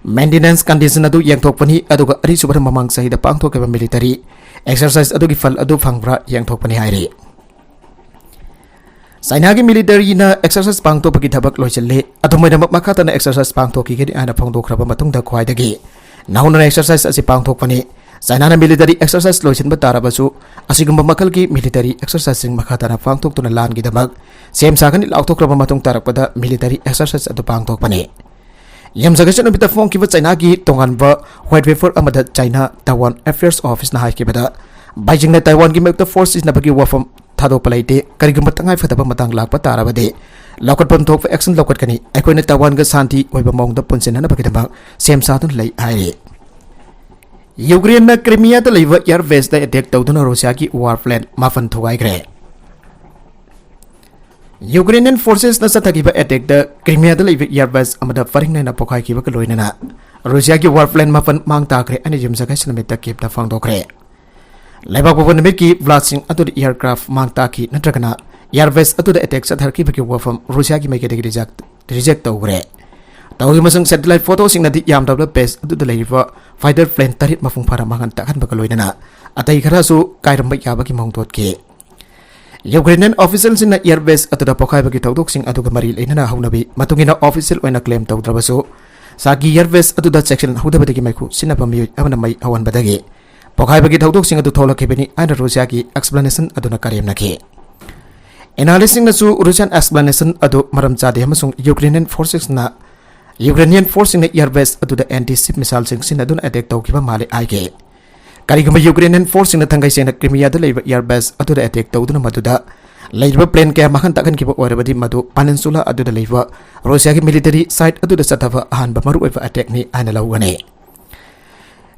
ꯃꯦꯟꯇꯦꯅꯦꯟꯁ ꯀꯟꯗꯤꯁꯟ ꯑꯗꯨ ꯌꯦꯡꯊꯣꯛꯄꯅꯤ, ꯑꯗꯨꯒ ꯑꯅꯤꯁꯨꯕꯗ ꯃꯃꯥꯡ ꯆꯍꯤꯗ ꯄꯥꯡꯊꯣꯛꯈꯤꯕ ꯃꯤꯂꯤꯇꯔꯤ ꯑꯦꯛꯁꯔꯁꯥꯏꯖ ꯑꯗꯨꯒꯤ ꯐꯜ ꯑꯗꯨ ꯐꯪꯕ꯭ꯔꯥ ꯌꯦꯡꯊꯣꯛꯄꯅꯤ ꯍꯥꯏꯔꯤ꯫ ꯆꯥꯏꯅꯥꯒꯤ ꯃꯤꯂꯤꯇꯔꯤꯅ ꯑꯦꯛꯁꯔꯁꯥꯏꯖ ꯄꯥꯡꯊꯣꯛꯄꯒꯤ ꯊꯕꯛ ꯂꯣꯏꯁꯤꯜꯂꯦ꯫ ꯑꯗꯨꯝ ꯑꯣꯏꯅꯃꯛ, ꯃꯈꯥ ꯇꯥꯅ ꯑꯦꯛꯁꯔꯁꯥꯏꯖ ꯄꯥꯡꯊꯣꯛꯈꯤꯒꯅꯤ ꯍꯥꯏꯅ ꯐꯣꯡꯗꯣꯛꯈ꯭ꯔꯕ ꯃꯇꯨꯡꯗ ꯈ꯭ꯋꯥꯏꯗꯒꯤ ꯅꯧꯅ ꯑꯦꯛꯁꯔꯁꯥꯏꯖ ꯑꯁꯤ ꯄꯥꯡꯊꯣꯛꯄꯅꯤ꯫ ꯆꯥꯏꯅꯥꯅ ꯃꯤꯂꯤꯇꯔꯤ ꯑꯦꯛꯁꯔꯁꯥꯏꯖ ꯂꯣꯏꯁꯤꯟꯕ ꯇꯥꯔꯕꯁꯨ, ꯑꯁꯤꯒꯨꯝꯕ ꯃꯈꯜꯒꯤ ꯃꯤꯂꯤꯇꯔꯤ ꯑꯦꯛꯁꯔꯁꯥꯏꯖꯁꯤꯡ ꯃꯈꯥ ꯇꯥꯅ ꯄꯥꯡꯊꯣꯛꯇꯨꯅ ꯂꯥꯟꯒꯤꯗꯃꯛ ꯁꯦꯝ ꯁꯥꯒꯅꯤ ꯂꯥꯎꯊꯣꯛꯈ꯭ꯔꯕ ꯃꯇꯨꯡ ꯇꯥꯔꯛꯄꯗ ꯃꯤꯂꯤꯇꯔꯤ ꯑꯦꯛꯁꯔꯁꯥꯏꯖ ꯑꯗꯨ ꯄꯥꯡꯊꯣꯛꯄꯅꯤ꯫ ꯌꯨꯝꯁꯀꯩꯁ ꯅꯨꯃꯤꯠꯇ ꯐꯣꯡꯈꯤꯕ ꯆꯥꯏꯅꯥꯒꯤ ꯇꯣꯉꯥꯟꯕ ꯋꯥꯏꯠ ꯄꯦꯄꯔ ꯑꯃꯗ ꯆꯥꯏꯅꯥ ꯇꯥꯏꯋꯥꯟ ꯑꯦꯐꯤꯌꯔꯁ ꯑꯣꯐꯤꯁꯅ ꯍꯥꯏꯈꯤꯕꯗ, ꯕꯩꯖꯤꯡꯅ ꯇꯥꯏꯋꯥꯟꯒꯤ ꯃꯥꯌꯣꯛꯇ ꯐꯣꯔꯁ ꯁꯤꯖꯤꯟꯅꯕꯒꯤ ꯋꯥꯐꯝ ꯊꯥꯗꯣꯛꯄ ꯂꯩꯇꯦ꯫ ꯀꯔꯤꯒꯨꯝꯕ ꯇꯉꯥꯏꯐꯗꯕ ꯃꯇꯥꯡ ꯂꯥꯛꯄ ꯇꯥꯔꯕꯗꯤ, ꯂꯧꯈꯠꯐꯝ ꯊꯣꯛꯄ ꯑꯦꯛꯁꯟ ꯂꯧꯈꯠꯀꯅꯤ꯫ ꯑꯩꯈꯣꯏꯅ ꯇꯥꯏꯋꯥꯟꯒ ꯁꯥꯟꯇꯤ ꯑꯣꯏꯕ ꯃꯑꯣꯡꯗ ꯄꯨꯟꯁꯤꯟꯅꯅꯕꯒꯤꯗꯃꯛ ꯁꯦꯝ ꯁꯥꯗꯨꯅ ꯂꯩ ꯍꯥꯏꯔꯤ꯫ ꯌꯨꯀ꯭ꯔꯦꯟꯅ ꯀ꯭ꯔꯤꯃꯤꯌꯥꯗ ꯂꯩꯕ ꯑꯦꯌꯔ ꯕꯦꯁꯇ ꯑꯦꯇꯦꯛ ꯇꯧꯗꯨꯅ ꯔꯨꯁꯤꯌꯥꯒꯤ ꯋꯥꯔ ꯄ꯭ꯂꯦꯟ ꯃꯥꯄꯟ ꯊꯨꯒꯥꯏꯈ꯭ꯔꯦ꯫ ꯌꯨꯀ꯭ꯔꯦꯅꯤꯌꯟ ꯐꯣꯔꯁꯦꯁꯅ ꯆꯠꯊꯈꯤꯕ ꯑꯦꯇꯦꯛꯇ ꯀ꯭ꯔꯤꯃꯤꯌꯥꯗ ꯂꯩꯕ ꯑꯦꯌꯔ ꯕꯦꯁ ꯑꯃꯗ ꯄꯔꯤꯡ ꯅꯥꯏꯅ ꯄꯣꯈꯥꯏꯈꯤꯕꯒ ꯂꯣꯏꯅꯅ ꯔꯨꯁꯤꯌꯥꯒꯤ ꯋꯥꯔ ꯄ꯭ꯂꯦꯟ ꯃꯥꯄꯟ ꯃꯥꯡ ꯇꯥꯈ꯭ꯔꯦ ꯍꯥꯏꯅ ꯌꯨꯝꯁꯀꯩꯁ ꯅꯨꯃꯤꯠꯇ ꯀꯤꯞꯅ ꯐꯣꯡꯗꯣꯛꯈ꯭ꯔꯦ꯫ ꯂꯩꯕꯥꯛꯄꯣꯛꯄ ꯅꯨꯃꯤꯠꯀꯤ ꯕ꯭ꯂꯥꯁꯁꯤꯡ ꯑꯗꯨꯗ ꯑꯦꯌꯔꯀ꯭ꯔꯥꯐ ꯃꯥꯡ ꯇꯥꯛꯈꯤ ꯅꯠꯇ꯭ꯔꯒꯅ ꯑꯦꯌꯔ ꯕꯦꯁ ꯑꯗꯨꯗ ꯑꯦꯇꯦꯛ ꯆꯠꯊꯔꯛꯈꯤꯕꯒꯤ ꯋꯥꯐꯝ ꯔꯨꯁꯤꯌꯥꯒꯤ ꯃꯥꯏꯀꯩꯗꯒꯤ ꯔꯤꯖꯦꯛ, ꯔꯤꯖꯦꯛ ꯇꯧꯈ꯭ꯔꯦ꯫ ꯇꯧꯔꯤꯕ ꯑꯃꯁꯨꯡ ꯁꯦꯇꯦꯂꯥꯏꯠ ꯐꯣꯇꯣꯁꯤꯡꯅꯗꯤ ꯌꯥꯝꯗ꯭ꯔꯕꯗ ꯕꯦꯁ ꯑꯗꯨꯗ ꯂꯩꯔꯤꯕ ꯐꯥꯏꯇꯔ ꯄ꯭ꯂꯦꯟ ꯇꯔꯦꯠ ꯃꯄꯨꯡ ꯐꯥꯅ ꯃꯥꯡꯍꯟ ꯇꯥꯛꯍꯟꯕꯒ ꯂꯣꯏꯅꯅ ꯑꯇꯩ ꯈꯔꯁꯨ ꯀꯥꯏꯔꯝꯕ ꯌꯥꯕꯒꯤ ꯃꯑꯣꯡ ꯊꯣꯛꯈꯤ꯫ ꯌꯨꯀ꯭ꯔꯦꯅꯤꯌꯟ ꯑꯣꯐꯤꯁꯤꯌꯦꯜꯁꯤꯡꯅ ꯑꯦꯌꯔ ꯕꯦꯁ ꯑꯗꯨꯗ ꯄꯣꯈꯥꯏꯕꯒꯤ ꯊꯧꯗꯣꯛꯁꯤꯡ ꯑꯗꯨꯒ ꯃꯔꯤ ꯂꯩꯅꯅ ꯍꯧꯅꯕꯤ ꯃꯇꯨꯡ ꯏꯟꯅ ꯑꯣꯐꯤꯁꯤꯌꯦꯜ ꯑꯣꯏꯅ ꯀ꯭ꯂꯦꯝ ꯇꯧꯗ꯭ꯔꯕꯁꯨ, ꯁꯥꯀꯤ ꯑꯦꯌꯔ ꯕꯦꯁ ꯑꯗꯨꯗ ꯆꯦꯛꯁꯤꯟꯍꯧꯗꯕꯗꯒꯤ ꯃꯩꯈꯨ ꯁꯤꯟꯅꯕ ꯃꯤꯑꯣꯏ ꯑꯃꯅ ꯃꯩ ꯍꯧꯍꯟꯕꯗꯒꯤ ꯄꯣꯈꯥꯏꯕꯒꯤ ꯊꯧꯗꯣꯛꯁꯤꯡ ꯑꯗꯨ ꯊꯣꯛꯂꯛꯈꯤꯕꯅꯤ ꯍꯥꯏꯅ ꯔꯨꯁꯤꯌꯥꯒꯤ ꯑꯦꯛꯁꯄ꯭ꯂꯦꯅꯦꯁꯟ ꯑꯗꯨꯅ ꯀꯔꯦꯝꯅꯈꯤ꯫ ꯑꯦꯅꯥꯂꯤꯁꯁꯤꯡꯅꯁꯨ ꯔꯨꯁꯤꯌꯥꯟ ꯑꯦꯛꯁꯄ꯭ꯂꯦꯅꯦꯁꯟ ꯑꯗꯨ ꯃꯔꯝ ꯆꯥꯗꯦ ꯑꯃꯁꯨꯡ ꯌꯨꯀ꯭ꯔꯦꯅꯤꯌꯟ ꯐꯣꯔꯁꯦꯁꯅ Ukrainian forceꯁꯤꯡꯅ air base ꯑꯗꯨꯗ anti ship missileꯁꯤꯡ ꯁꯤꯖꯤꯟꯅꯗꯨꯅ attack ꯇꯧꯈꯤꯕ ꯃꯥꯜꯂꯦ ꯍꯥꯏꯒꯦ꯫ ꯀꯔꯤꯒꯨꯝꯕ Ukrainian forceꯁꯤꯡꯅ ꯊꯪꯒꯩ ꯁꯦꯡꯅ Crimeaꯗ ꯂꯩꯕ air base ꯑꯗꯨꯗ attack ꯇꯧꯗꯨꯅ ꯃꯗꯨꯗ ꯂꯩꯔꯤꯕ plane ꯀꯌꯥ ꯃꯥꯡꯍꯟ ꯇꯥꯛꯍꯟꯈꯤꯕ ꯑꯣꯏꯔꯕꯗꯤ ꯃꯗꯨ peninsula ꯑꯗꯨꯗ ꯂꯩꯕ Russiaꯒꯤ military site ꯑꯗꯨꯗ ꯆꯠꯊꯕ ꯑꯍꯥꯟꯕ ꯃꯔꯨꯑꯣꯏꯕ attackꯅꯤ ꯍꯥꯏꯅ ꯂꯧꯒꯅꯤ꯫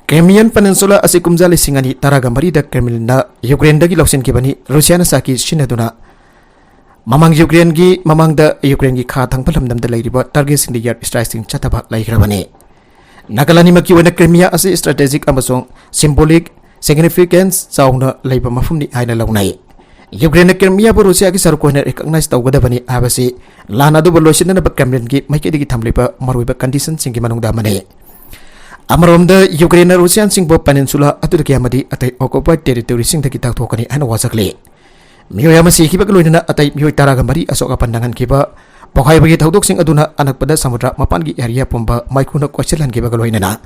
Crimean Peninsula ꯑꯁꯤ ꯀꯨꯝꯖꯥ ꯂꯤꯁꯤꯡ ꯑꯅꯤ ꯇꯔꯥꯒ ꯃꯔꯤꯗ Kremlinꯅ Ukraineꯗꯒꯤ ꯂꯧꯁꯤꯟꯈꯤꯕꯅꯤ꯫ Russiaꯅ ꯁꯥꯈꯤ ꯁꯤꯖꯤꯟꯅꯗꯨꯅ ꯃꯃꯥꯡ Ukraineꯒꯤ ꯃꯃꯥꯡꯗ Ukraineꯒꯤ ꯈꯥ ꯊꯪꯕ ꯂꯝꯗꯝꯗ ꯂꯩꯔꯤꯕ targetꯁꯤꯡꯗ air strikeꯁꯤꯡ ꯆꯠꯊꯕ ꯂꯩꯈ꯭ꯔꯕꯅꯤ꯫ ꯅꯥꯀꯜ ꯑꯅꯤꯃꯛꯀꯤ ꯑꯣꯏꯅ Crimea ꯑꯁꯤ strategic ꯑꯃꯁꯨꯡ symbolic significance ꯆꯥꯎꯅ ꯂꯩꯕ ꯃꯐꯝꯅꯤ ꯍꯥꯏꯅ ꯂꯧꯅꯩ꯫ Ukraineꯅ Crimeaꯕꯨ Russiaꯒꯤ ꯁꯔꯨꯛ ꯑꯣꯏꯅ recognize ꯇꯧꯒꯗꯕꯅꯤ ꯍꯥꯏꯕꯁꯤ ꯂꯥꯟ ꯑꯗꯨꯕꯨ ꯂꯣꯏꯁꯤꯟꯅꯅꯕ Kremlinꯒꯤ ꯃꯥꯏꯀꯩꯗꯒꯤ ꯊꯝꯂꯤꯕ ꯃꯔꯨꯑꯣꯏꯕ conditionꯁꯤꯡꯒꯤ ꯃꯅꯨꯡꯗ ꯑꯃꯅꯤ꯫ ꯑꯃꯔꯣꯝꯗ Ukraineꯅ Russianꯁꯤꯡꯕꯨ peninsula ꯑꯗꯨꯗꯒꯤ ꯑꯃꯗꯤ ꯑꯇꯩ occupied territoryꯁꯤꯡꯗꯒꯤ ꯇꯥꯛꯊꯣꯛꯀꯅꯤ ꯍꯥꯏꯅ ꯋꯥꯁꯛꯂꯤ꯫ ꯃꯤꯑꯣꯏ ꯑꯃ ꯁꯤꯈꯤꯕꯒ ꯂꯣꯏꯅꯅ ꯑꯇꯩ ꯃꯤꯑꯣꯏ ꯇꯔꯥꯒ ꯃꯔꯤ ꯑꯁꯣꯛ ꯑꯄꯟ ꯅꯪꯍꯟꯈꯤꯕ ꯄꯣꯈꯥꯏꯕꯒꯤ ꯊꯧꯗꯣꯛꯁꯤꯡ ꯑꯗꯨꯅ ꯑꯅꯛꯄꯗ ꯁꯃꯨꯗ꯭ꯔ ꯃꯄꯥꯟꯒꯤ area ꯄꯨꯝꯕ ꯃꯩꯈꯨꯅ ꯀꯣꯏꯁꯤꯜꯍꯟꯈꯤꯕꯒ ꯂꯣꯏꯅꯅ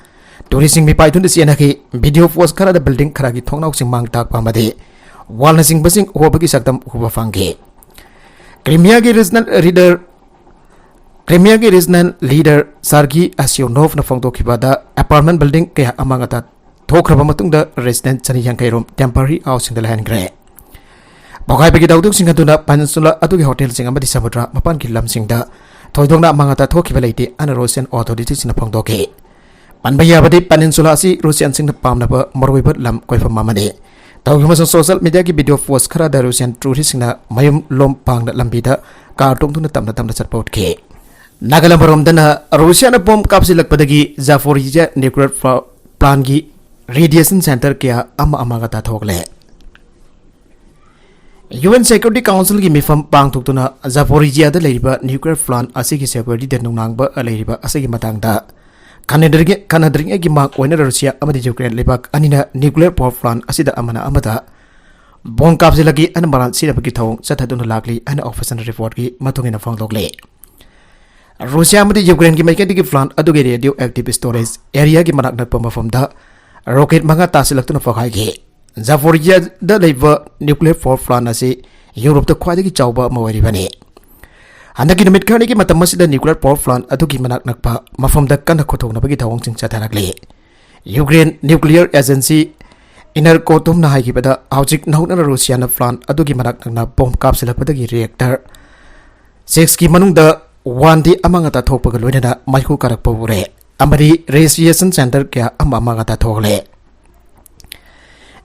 touristꯁꯤꯡ ꯃꯤꯄꯥꯏꯗꯨꯅ ꯆꯦꯟꯅꯈꯤ꯫ Video post ꯈꯔꯗ building ꯈꯔꯒꯤ ꯊꯣꯡꯅꯥꯎꯁꯤꯡ ꯃꯥꯡ ꯇꯥꯛꯄ ꯑꯃꯗꯤ wallꯅꯆꯤꯡꯕꯁꯤꯡ ꯍꯣꯕꯒꯤ ꯁꯛꯇꯝ ꯎꯕ ꯐꯪꯈꯤ꯫ Crimeaꯒꯤ regional leader Crimeaꯒꯤ regional leader Sergei Aksyonov ꯐꯣꯡꯗꯣꯛꯈꯤꯕꯗ apartment building ꯀꯌꯥ ꯑꯃꯥꯡ ꯑꯇꯥ ꯊꯣꯛꯈ꯭ꯔꯕ ꯃꯇꯨꯡꯗ resident ꯆꯅꯤ ꯌꯥꯡꯈꯩ ꯔꯣꯝ temporary houseꯁꯤꯡꯗ ꯂꯩꯍꯟꯈ꯭ꯔꯦ꯫ ꯄꯣꯈꯥꯏꯕꯒꯤ ꯊꯧꯗꯣꯛꯁꯤꯡ ꯑꯗꯨꯅ peninsula ꯑꯗꯨꯒꯤ hotelꯁꯤꯡ ꯑꯃꯗꯤ ꯁꯃꯨꯗ꯭ꯔ ꯃꯄꯥꯟꯒꯤ ꯂꯝꯁꯤꯡꯗ ꯊꯣꯏꯗꯣꯛꯅ ꯑꯃꯥꯡ ꯑꯇꯥ ꯊꯣꯛꯈꯤꯕ ꯂꯩꯇꯦ ꯍꯥꯏꯅ Russian authorityꯁꯤꯡꯅ ꯐꯣꯡꯗꯣꯛꯈꯤ꯫ ꯄꯟꯕ ꯌꯥꯕꯗꯤ peninsula ꯑꯁꯤ Russianꯁꯤꯡꯅ ꯄꯥꯝꯅꯕ ꯃꯔꯨꯑꯣꯏꯕ ꯂꯝ ꯀꯣꯏꯐꯝ ꯑꯃꯅꯤ꯫ ꯇꯧꯈꯤꯕ ꯑꯃꯁꯨꯡ social mediaꯒꯤ video post ꯈꯔꯗ Russian touristꯁꯤꯡꯅ ꯃꯌꯨꯝ ꯂꯣꯝ ꯄꯥꯡꯅ ꯂꯝꯕꯤꯗ car ꯇꯣꯡꯗꯨꯅ ꯇꯞꯅ ꯇꯞꯅ ꯆꯠꯄ ꯎꯠꯈꯤ꯫ Nagaland ꯃꯔꯣꯝꯗꯅ Russiaꯅ bomb ꯀꯥꯞꯁꯤꯜꯂꯛꯄꯗꯒꯤ Zaporizhia nuclear plantꯀꯤ radiation center ꯀꯌꯥ ꯑꯃ ꯑꯃꯥꯡ ꯑꯇꯥ ꯊꯣꯛꯂꯦ꯫ UN Security Councilꯒꯤ ꯃꯤꯐꯝ ꯄꯥꯡꯊꯣꯛꯇꯨꯅ Zaporizhiaꯗ ꯂꯩꯔꯤꯕ nuclear plant ꯑꯁꯤꯒꯤ securityꯗ ꯅꯨꯡꯅꯥꯡꯕ ꯂꯩꯔꯤꯕ ꯑꯁꯤꯒꯤ ꯃꯇꯥꯡꯗ ꯈꯟꯅꯗ꯭ꯔꯤꯉꯩ-, ꯈꯟꯅꯗ꯭ꯔꯤꯉꯩꯒꯤ ꯃꯥꯡ ꯑꯣꯏꯅ Russia ꯑꯃꯗꯤ Ukraine ꯂꯩꯕꯥꯛ ꯑꯅꯤꯅ nuclear power plant ꯑꯁꯤꯗ ꯑꯃꯅ ꯑꯃꯗ bomb ꯀꯥꯞꯁꯤꯜꯂꯛꯈꯤ ꯍꯥꯏꯅ ꯃꯔꯥꯜ ꯁꯤꯅꯕꯒꯤ ꯊꯧꯑꯣꯡ ꯆꯠꯊꯗꯨꯅ ꯂꯥꯛꯂꯤ ꯍꯥꯏꯅ official reportꯀꯤ ꯃꯇꯨꯡ ꯏꯟꯅ ꯐꯣꯡꯗꯣꯛꯂꯤ꯫ Russia ꯑꯃꯗꯤ Ukraineꯒꯤ ꯃꯥꯏꯀꯩꯗꯒꯤ plant ꯑꯗꯨꯒꯤ radioactive storage areaꯒꯤ ꯃꯅꯥꯛ ꯅꯛꯄ ꯃꯐꯝꯗ rocket ꯃꯉꯥ ꯇꯥꯁꯤꯜꯂꯛꯇꯨꯅ ꯄꯣꯈꯥꯏꯈꯤ꯫ Zaporizhiaꯗ ꯂꯩꯕ nuclear power plant ꯑꯁꯤ Europeꯇ ꯈ꯭ꯋꯥꯏꯗꯒꯤ ꯆꯥꯎꯕ ꯑꯃ ꯑꯣꯏꯔꯤꯕꯅꯤ꯫ ꯍꯟꯗꯛꯀꯤ ꯅꯨꯃꯤꯠ ꯈꯔꯅꯤꯒꯤ ꯃꯇꯝ ꯑꯁꯤꯗ nuclear power plant ꯑꯗꯨꯒꯤ ꯃꯅꯥꯛ ꯅꯛꯄ ꯃꯐꯝꯗ ꯀꯟꯅ ꯈꯨꯠꯊꯣꯛꯅꯕꯒꯤ ꯊꯧꯑꯣꯡꯁꯤꯡ ꯆꯠꯊꯔꯛꯂꯤ꯫ ꯌꯨꯀ꯭ꯔꯦꯟ nuclear agency Energoatom-ꯅ ꯍꯥꯏꯈꯤꯕꯗ, ꯍꯧꯖꯤꯛ ꯅꯧꯅ ꯔꯨꯁꯤꯌꯥꯅ plant ꯑꯗꯨꯒꯤ ꯃꯅꯥꯛ ꯅꯛꯅ bomb ꯀꯥꯞꯁꯤꯜꯂꯛꯄꯗꯒꯤ reactor six-ꯀꯤ ꯃꯅꯨꯡꯗ ꯋꯥꯟꯗꯤ ꯑꯃ ꯉꯇ ꯊꯣꯛꯄꯒ ꯂꯣꯏꯅꯅ ꯃꯩꯈꯨ ꯀꯥꯔꯛꯄ ꯎꯔꯦ ꯑꯃꯗꯤ radiation center ꯀꯌꯥ ꯑꯃ ꯑꯃ ꯉꯇ ꯊꯣꯛꯂꯦ꯫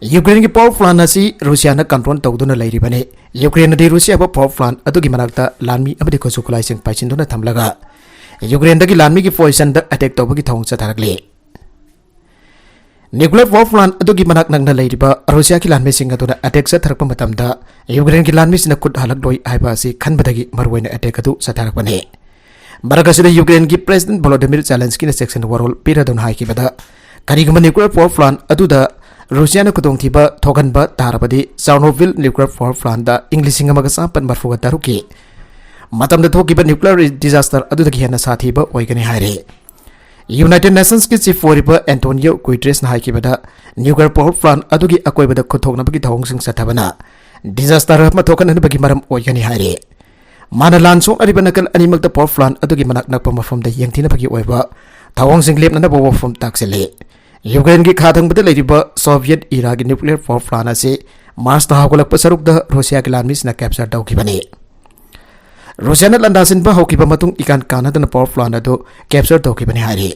ꯌꯨꯀ꯭ꯔꯦꯟꯒꯤ power plant ꯑꯁꯤ ꯔꯨꯁꯤꯌꯥꯅ control ꯇꯧꯗꯨꯅ ꯂꯩꯔꯤꯕꯅꯤ꯫ ꯌꯨꯀ꯭ꯔꯦꯟꯅꯗꯤ ꯔꯨꯁꯤꯌꯥꯕꯨ power plant ꯑꯗꯨꯒꯤ ꯃꯅꯥꯛꯇ ꯂꯥꯟꯃꯤ ꯑꯃꯗꯤ ꯈꯨꯠꯁꯨ ꯈꯨꯠꯂꯥꯏꯁꯤꯡ ꯄꯥꯏꯁꯤꯟꯗꯨꯅ ꯊꯝꯂꯒ ꯌꯨꯀ꯭ꯔꯦꯟꯗꯒꯤ ꯂꯥꯟꯃꯤꯒꯤ position-ꯗ attack ꯇꯧꯕꯒꯤ ꯊꯧꯑꯣꯡ ꯆꯠꯊꯔꯛꯂꯤ꯫ Nuclear power plant ꯑꯗꯨꯒꯤ ꯃꯅꯥꯛ ꯅꯛꯅ ꯂꯩꯔꯤꯕ ꯔꯨꯁꯤꯌꯥꯒꯤ ꯂꯥꯟꯃꯤꯁꯤꯡ ꯑꯗꯨꯅ attack ꯆꯠꯊꯔꯛꯄ ꯃꯇꯝꯗ ꯌꯨꯀ꯭ꯔꯦꯟꯒꯤ ꯂꯥꯟꯃꯤꯁꯤꯡꯅ ꯈꯨꯠ ꯍꯜꯂꯛꯂꯣꯏ ꯍꯥꯏꯕ ꯑꯁꯤ ꯈꯟꯕꯗꯒꯤ ꯃꯔꯨꯑꯣꯏꯅ attack ꯑꯗꯨ ꯆꯠꯊꯔꯛꯄꯅꯤ꯫ ꯃꯔꯛ ꯑꯁꯤꯗ ꯌꯨꯀ꯭ꯔꯦꯟꯒꯤ President Volodymyr Zelensky-ꯅ ꯆꯦꯛꯁꯤꯟ ꯋꯥꯔꯣꯜ ꯄꯤꯔꯗꯨꯅ ꯍꯥꯏꯈꯤꯕꯗ, ꯀꯔꯤꯒꯨꯝꯕ nuclear power plant ꯑꯗꯨꯗ ꯔꯨꯁꯤꯌꯥꯅ ꯈꯨꯗꯣꯡꯊꯤꯕ ꯊꯣꯛꯍꯟꯕ ꯇꯥꯔꯕꯗꯤ, Chernobyl nuclear power plant-ꯗ ꯏꯪ ꯂꯤꯁꯤꯡ ꯑꯃꯒ ꯆꯥꯃꯥꯄꯟ ꯃꯔꯤꯐꯨ ꯇꯔꯨꯛꯀꯤ ꯃꯇꯝꯗ ꯊꯣꯛꯈꯤꯕ nuclear disaster ꯑꯗꯨꯗꯒꯤ ꯍꯦꯟꯅ ꯁꯥꯊꯤꯕ ꯑꯣꯏꯒꯅꯤ ꯍꯥꯏꯔꯤ꯫ United Nations-ꯀꯤ chief ꯑꯣꯏꯔꯤꯕ Antonio Guterres-ꯅ ꯍꯥꯏꯈꯤꯕꯗ, nuclear power plant ꯑꯗꯨꯒꯤ ꯑꯀꯣꯏꯕꯗ ꯈꯨꯠꯊꯣꯛꯅꯕꯒꯤ ꯊꯧꯑꯣꯡꯁꯤꯡ ꯆꯠꯊꯕꯅ disaster ꯑꯃ ꯊꯣꯛꯍꯟꯅꯕꯒꯤ ꯃꯔꯝ ꯑꯣꯏꯒꯅꯤ ꯍꯥꯏꯔꯤ꯫ ꯃꯥꯅ ꯂꯥꯟ ꯁꯣꯛꯅꯔꯤꯕ ꯅꯥꯀꯜ ꯑꯅꯤꯃꯛꯇ power plant ꯑꯗꯨꯒꯤ ꯃꯅꯥꯛ ꯅꯛꯄ ꯃꯐꯝꯗ ꯌꯦꯡꯊꯤꯅꯕꯒꯤ ꯑꯣꯏꯕ ꯊꯧꯑꯣꯡꯁꯤꯡ ꯂꯦꯞꯅꯅꯕ ꯋꯥꯐꯝ ꯇꯥꯛꯁꯤꯜꯂꯤ꯫ ꯌꯨꯀ꯭ꯔꯦꯟꯒꯤ ꯈꯥ ꯊꯪꯕꯗ ꯂꯩꯔꯤꯕ Soviet era-ꯒꯤ nuclear power plant ꯑꯁꯤ ꯃꯥꯔꯆꯇ ꯍꯧꯒꯠꯂꯛꯄ ꯁꯔꯨꯛꯇ ꯔꯨꯁꯤꯌꯥꯒꯤ ꯂꯥꯟꯃꯤꯁꯤꯡꯅ capture ꯇꯧꯈꯤꯕꯅꯤ꯫ ꯔꯨꯁꯤꯌꯥꯅ ꯂꯥꯟꯗꯥꯁꯤꯟꯕ ꯍꯧꯈꯤꯕ ꯃꯇꯨꯡ ꯏꯀꯥꯟ ꯀꯥꯟꯅꯗꯅ power plant ꯑꯗꯨ capture ꯇꯧꯈꯤꯕꯅꯤ ꯍꯥꯏꯔꯤ꯫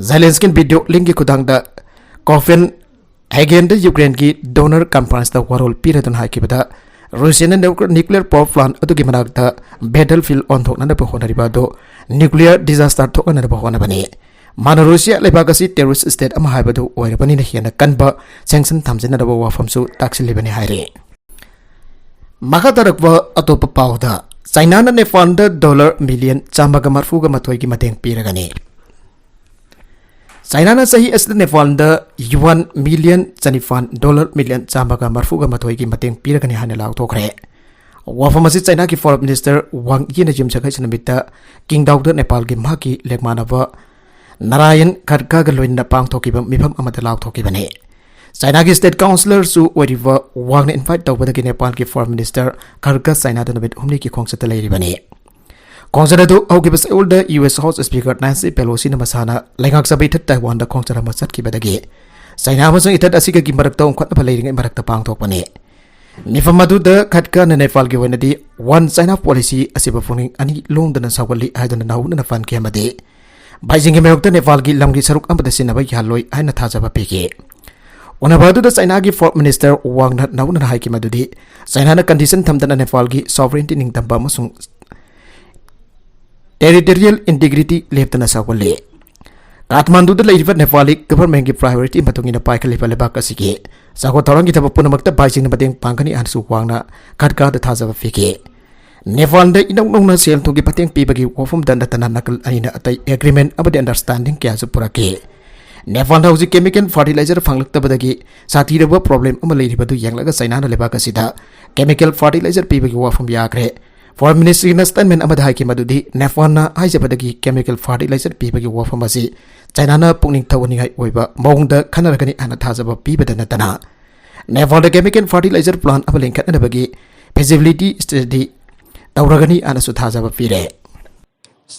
Zelensky-ꯅ video link-ꯀꯤ ꯈꯨꯠꯊꯥꯡꯗ Copenhagen-ꯗ ꯌꯨꯀ꯭ꯔꯦꯟꯒꯤ donor conference-ꯇ ꯋꯥꯔꯣꯜ ꯄꯤꯔꯗꯨꯅ ꯍꯥꯏꯈꯤꯕꯗ, ꯔꯨꯁꯤꯌꯥꯅ nuclear power plant ꯑꯗꯨꯒꯤ ꯃꯅꯥꯛꯇ battlefield ꯑꯣꯟꯊꯣꯛꯅꯅꯕ ꯍꯣꯠꯅꯔꯤꯕ ꯑꯗꯨ nuclear disaster ꯊꯣꯛꯍꯟꯅꯕ ꯍꯣꯠꯅꯕꯅꯤ꯫ ꯃꯥꯅ ꯔꯨꯁꯤꯌꯥ ꯂꯩꯕꯥꯛ ꯑꯁꯤ terrorist state ꯑꯃ ꯍꯥꯏꯕꯗꯨ ꯑꯣꯏꯔꯕꯅꯤꯅ ꯍꯦꯟꯅ ꯀꯟꯕ sanction ꯊꯝꯖꯤꯟꯅꯅꯕ ꯋꯥꯐꯝꯁꯨ ꯇꯥꯛꯁꯤꯜꯂꯤꯕꯅꯤ ꯍꯥꯏꯔꯤ꯫ ꯃꯈꯥ ꯇꯥꯔꯛꯄ ꯑꯇꯣꯞꯄ ꯄꯥꯎꯗ, ꯆꯥꯏꯅꯥꯅ ꯅꯦꯄꯥꯜꯗ dollar million ꯆꯥꯝꯃꯒ ꯃꯔꯤꯐꯨꯒ ꯃꯥꯊꯣꯏꯒꯤ ꯃꯇꯦꯡ ꯄꯤꯔꯒꯅꯤ꯫ ꯆꯥꯏꯅꯥꯅ ꯆꯍꯤ ꯑꯁꯤꯗ ꯅꯦꯄꯥꯜꯗ yuan million ꯆꯅꯤꯄꯥꯟ, dollar million ꯆꯥꯝꯃꯒ ꯃꯔꯤꯐꯨꯒ ꯃꯥꯊꯣꯏꯒꯤ ꯃꯇꯦꯡ ꯄꯤꯔꯒꯅꯤ ꯍꯥꯏꯅ ꯂꯥꯎꯊꯣꯛꯈ꯭ꯔꯦ꯫ ꯋꯥꯐꯝ ꯑꯁꯤ ꯆꯥꯏꯅꯥꯒꯤ Foreign Minister Wang Yi-ꯅ ꯌꯨꯝꯁꯀꯩꯁ ꯅꯨꯃꯤꯠꯇ ꯀꯤꯡꯗꯥꯎꯗ ꯅꯦꯄꯥꯜꯒꯤ ꯃꯍꯥꯛꯀꯤ ꯂꯦꯛꯃꯥꯟꯅꯕ ꯅꯥꯔꯥꯌꯟ ꯈꯔꯒꯒ ꯂꯣꯏꯅꯅ ꯄꯥꯡꯊꯣꯛꯈꯤꯕ ꯃꯤꯐꯝ ꯑꯃꯗ ꯂꯥꯎꯊꯣꯛꯈꯤꯕꯅꯤ꯫ ꯆꯥꯏꯅꯥꯒꯤ state councillor-ꯁꯨ ꯑꯣꯏꯔꯤꯕ ꯋꯥꯡꯅ invite ꯇꯧꯕꯗꯒꯤ ꯅꯦꯄꯥꯜꯒꯤ Foreign Minister ꯈꯔꯒ ꯆꯥꯏꯅꯥꯗ ꯅꯨꯃꯤꯠ ꯍꯨꯝꯅꯤꯒꯤ ꯈꯣꯡꯆꯠꯇ ꯂꯩꯔꯤꯕꯅꯤ꯫ ꯈꯣꯡꯆꯠ ꯑꯗꯨ ꯍꯧꯈꯤꯕ ꯆꯌꯣꯜꯗ ꯌꯨ ꯑꯦꯁ ꯍꯥꯎꯁ ꯁ꯭ꯄꯤꯀꯔ ꯅꯦꯟꯁꯤ ꯄꯦꯂꯣꯁꯤꯅ ꯃꯁꯥꯅ ꯂꯩꯉꯥꯛꯆꯕ ꯏꯊꯠ ꯇꯥꯏꯋꯥꯟꯗ ꯈꯣꯡꯆꯠ ꯑꯃ ꯆꯠꯈꯤꯕꯗꯒꯤ ꯆꯥꯏꯅꯥ ꯑꯃꯁꯨꯡ ꯏꯊꯠ ꯑꯁꯤꯒꯒꯤ ꯃꯔꯛꯇ ꯑꯣꯟꯈꯠꯅꯕ ꯂꯩꯔꯤꯉꯩ ꯃꯔꯛꯇ ꯄꯥꯡꯊꯣꯛꯄꯅꯤ꯫ ꯃꯤꯐꯝ ꯑꯗꯨꯗ ꯈꯠꯀꯥꯅ ꯅꯦꯄꯥꯜꯒꯤ ꯑꯣꯏꯅꯗꯤ ꯋꯥꯟ ꯆꯥꯏꯅꯥ ꯄꯣꯂꯤꯁꯤ ꯑꯁꯤꯕꯨ ꯄꯨꯛꯅꯤꯡ ꯑꯅꯤ ꯂꯣꯡꯗꯅ ꯁꯧꯒꯠꯂꯤ ꯍꯥꯏꯗꯨꯅ ꯅꯧꯅꯅ ꯄꯟꯈꯤ ꯑꯃꯗꯤ ꯕꯥꯏꯖꯤꯡꯒꯤ ꯃꯥꯌꯣꯛꯇ ꯅꯦꯄꯥꯜꯒꯤ ꯂꯝꯒꯤ ꯁꯔꯨꯛ ꯑꯃꯗ ꯁꯤꯟꯅꯕ ꯌꯥꯍꯜꯂꯣꯏ ꯍꯥꯏꯅ ꯊꯥꯖꯕ ꯄꯤꯈꯤ꯫ ꯎꯅꯕ ꯑꯗꯨꯗ ꯆꯥꯏꯅꯥꯒꯤ ꯐꯣꯔꯦꯟ ꯃꯤꯅꯤꯁꯇꯔ ꯋꯥꯡꯅ ꯅꯧꯅꯅ ꯍꯥꯏꯈꯤ ꯃꯗꯨꯗꯤ ꯆꯥꯏꯅꯥꯅ ꯀꯟꯗꯤꯁꯟ ꯊꯝꯗꯅ ꯅꯦꯄꯥꯜꯒꯤ ꯁꯣꯚꯔꯦꯟꯇꯤ ꯅꯤꯡꯇꯝꯕ ꯑꯃꯁꯨꯡ ꯇꯦꯔꯤꯇꯣꯔꯤꯌꯦꯜ ꯏꯟꯇꯤꯒ꯭ꯔꯤꯇꯤ ꯂꯦꯞꯇꯅ ꯁꯧꯒꯠꯂꯤ꯫ ꯀꯥꯊꯃꯥꯟꯗꯨꯗ ꯂꯩꯔꯤꯕ ꯅꯦꯄꯥꯂꯤ ꯒꯚꯔꯟꯃꯦꯟꯒꯤ ꯄ꯭ꯔꯥꯏꯑꯣꯔꯤꯇꯤ ꯃꯇꯨꯡ ꯏꯟꯅ ꯄꯥꯏꯈꯠꯂꯤꯕ ꯂꯩꯕꯥꯛ ꯑꯁꯤꯒꯤ ꯆꯥꯎꯈꯠ ꯊꯧꯔꯥꯡꯒꯤ ꯊꯕꯛ ꯄꯨꯝꯅꯃꯛꯇ ꯕꯥꯏꯖꯤꯡꯅ ꯃꯇꯦꯡ ꯄꯥꯡꯒꯅꯤ ꯍꯥꯏꯅꯁꯨ ꯋꯥꯡꯅ ꯈꯠꯀꯥꯗ ꯊꯥꯖꯕ ꯄꯤꯈꯤ꯫ ꯅꯦꯄꯥꯜꯗ ꯏꯅꯧ ꯅꯧꯅ ꯁꯦꯜ ꯊꯨꯝꯒꯤ ꯃꯇꯦꯡ ꯄꯤꯕꯒꯤ ꯋꯥꯐꯝꯗ ꯅꯠꯇꯅ ꯅꯥꯀꯜ ꯑꯅꯤꯅ ꯑꯇꯩ ꯑꯦꯒ꯭ꯔꯤꯃꯦꯟ ꯑꯃꯗꯤ ꯑꯟꯗꯔꯁꯇꯦꯟꯗꯤꯡ ꯀꯌꯥꯁꯨ ꯄꯨꯔꯛꯈꯤ꯫ ꯅꯦꯄꯥꯜꯗ ꯍꯧꯖꯤꯛ ꯀꯦꯃꯤꯀꯦꯜ ꯐꯔꯇꯤꯂꯥꯏꯖꯔ ꯐꯪꯂꯛꯇꯕꯗꯒꯤ ꯁꯥꯊꯤꯔꯕ ꯄ꯭ꯔꯣꯕ꯭ꯂꯦꯝ ꯑꯃ ꯂꯩꯔꯤꯕꯗꯨ ꯌꯦꯡꯂꯒ ꯆꯥꯏꯅꯥꯅ ꯂꯩꯕꯥꯛ ꯑꯁꯤꯗ ꯀꯦꯃꯤꯀꯦꯜ ꯐꯔꯇꯤꯂꯥꯏꯖꯔ ꯄꯤꯕꯒꯤ ꯋꯥꯐꯝ ꯌꯥꯈ꯭ꯔꯦ꯫ ꯐꯣꯔꯦꯟ ꯃꯤꯅꯤꯁꯇ꯭ꯔꯤꯅ ꯁ꯭ꯇꯦꯠꯃꯦꯟ ꯑꯃꯗ ꯍꯥꯏꯈꯤ ꯃꯗꯨꯗꯤ ꯅꯦꯄꯥꯜꯅ ꯍꯥꯏꯖꯕꯗꯒꯤ ꯀꯦꯃꯤꯀꯦꯜ ꯐꯔꯇꯤꯂꯥꯏꯖꯔ ꯄꯤꯕꯒꯤ ꯋꯥꯐꯝ ꯑꯁꯤ ꯆꯥꯏꯅꯥꯅ ꯄꯨꯛꯅꯤꯡ ꯊꯧꯒꯠꯅꯤꯡꯉꯥꯏ ꯑꯣꯏꯕ ꯃꯑꯣꯡꯗ ꯈꯟꯅꯔꯒꯅꯤ ꯍꯥꯏꯅ ꯊꯥꯖꯕ ꯄꯤꯕꯗ ꯅꯠꯇꯅ ꯅꯦꯄꯥꯜꯗ ꯀꯦꯃꯤꯀꯦꯜ ꯐꯔꯇꯤꯂꯥꯏꯖꯔ ꯄ꯭ꯂꯥꯟ ꯑꯃ ꯂꯤꯡꯈꯠꯅꯅꯕꯒꯤ ꯐꯤꯖꯤꯕꯤꯂꯤꯇꯤ ꯁ꯭ꯇꯗꯤ ꯇꯧꯔꯒꯅꯤ ꯍꯥꯏꯅꯁꯨ ꯊꯥꯖꯕ ꯄꯤꯔꯦ꯫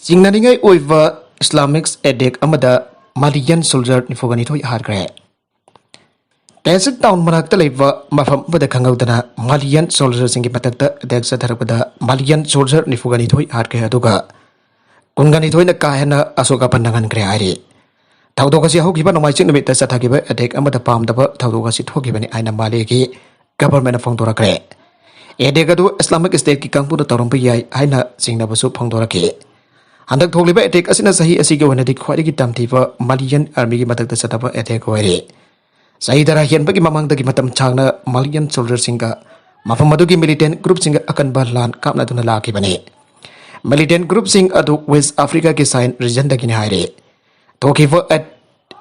ꯆꯤꯡꯅꯅꯤꯡꯉꯥꯏ ꯑꯣꯏꯕ ꯏꯁꯂꯥꯃꯤꯛ ꯑꯦꯇꯦꯛ ꯑꯃꯗ ꯃꯥꯂꯤꯌꯟ ꯁꯣꯜꯖꯔ ꯅꯤꯐꯨꯒ ꯅꯤꯊꯣꯏ ꯍꯥꯠꯈ꯭ꯔꯦ꯫ ꯇꯦꯁꯤꯛ ꯇꯥꯎꯟ ꯃꯅꯥꯛꯇ ꯂꯩꯕ ꯃꯐꯝ ꯑꯃꯗ ꯈꯪꯍꯧꯗꯅ ꯃꯥꯂꯤꯌꯟ ꯁꯣꯜꯖꯔꯁꯤꯡꯒꯤ ꯃꯊꯛꯇ ꯑꯦꯇꯦꯛ ꯆꯠꯊꯔꯛꯄꯗ ꯃꯥꯂꯤꯌꯟ ꯁꯣꯜꯖꯔ ꯅꯤꯐꯨꯒ ꯅꯤꯊꯣꯏ ꯍꯥꯠꯈ꯭ꯔꯦ, ꯑꯗꯨꯒ ꯀꯨꯟꯒ ꯅꯤꯊꯣꯏꯅ ꯀꯥ ꯍꯦꯟꯅ ꯑꯁꯣꯛ ꯑꯄꯟ ꯅꯪꯍꯟꯈ꯭ꯔꯦ ꯍꯥꯏꯔꯤ꯫ ꯊꯧꯗꯣꯛ ꯑꯁꯤ ꯍꯧꯈꯤꯕ ꯅꯣꯡꯃꯥꯏꯖꯤꯡ ꯅꯨꯃꯤꯠꯇ ꯆꯠꯊꯈꯤꯕ ꯑꯦꯇꯦꯛ ꯑꯃꯗ ꯄꯥꯝꯗꯕ ꯊꯧꯗꯣꯛ ꯑꯁꯤ ꯊꯣꯛꯈꯤꯕꯅꯤ ꯍꯥꯏꯅ ꯃꯥꯂꯦꯒꯤ ꯒꯚꯔꯟꯃꯦꯟꯠꯅ ꯐꯣꯡꯗꯣꯔꯛꯈ꯭ꯔꯦ꯫ ꯑꯦꯇꯦꯛ ꯑꯗꯨ ꯏꯁꯂꯥꯃꯤꯛ ꯁ꯭ꯇꯦꯠꯀꯤ ꯀꯥꯡꯕꯨꯅ ꯇꯧꯔꯝꯕ ꯌꯥꯏ ꯍꯥꯏꯅ ꯆꯤꯡꯅꯕꯁꯨ ꯐꯣꯡꯗꯣꯔꯛꯈꯤ꯫ ꯍꯟꯗꯛ ꯊꯣꯛꯂꯤꯕ ꯑꯦꯇꯦꯛ ꯑꯁꯤꯅ ꯆꯍꯤ ꯑꯁꯤꯒꯤ ꯑꯣꯏꯅꯗꯤ ꯈ꯭ꯋꯥꯏꯗꯒꯤ ꯇꯝꯊꯤꯕ ꯃꯥꯂꯤꯌꯟ ꯑꯥꯔꯃꯤꯒꯤ ꯃꯊꯛꯇ ꯆꯠꯊꯕ ꯑꯦꯇꯦꯛ ꯑꯣꯏꯔꯤ꯫ ꯆꯍꯤ ꯇꯔꯥ ꯍꯦꯟꯕꯒꯤ ꯃꯃꯥꯡꯗꯒꯤ ꯃꯇꯝ ꯁꯥꯡꯅ ꯃꯥꯂꯤꯌꯟ ꯁꯣꯜꯖꯔꯁꯤꯡꯒ ꯃꯐꯝ ꯑꯗꯨꯒꯤ ꯃꯤꯂꯤꯇꯦꯟꯠ ꯒ꯭ꯔꯨꯞꯁꯤꯡꯒ ꯑꯀꯟꯕ ꯂꯥꯟ ꯀꯥꯞꯅꯗꯨꯅ ꯂꯥꯛꯈꯤꯕꯅꯤ꯫ ꯃꯤꯂꯤꯇꯦꯟꯠ ꯒ꯭ꯔꯨꯞꯁꯤꯡ ꯑꯗꯨ ꯋꯦꯁ ꯑꯥꯐ꯭ꯔꯤꯀꯥꯒꯤ ꯁꯥꯍꯦꯟ ꯔꯤꯖꯟꯗꯒꯤꯅꯤ ꯍꯥꯏꯔꯤ꯫ ꯊꯣꯛꯈꯤꯕ ꯑꯦꯠ-,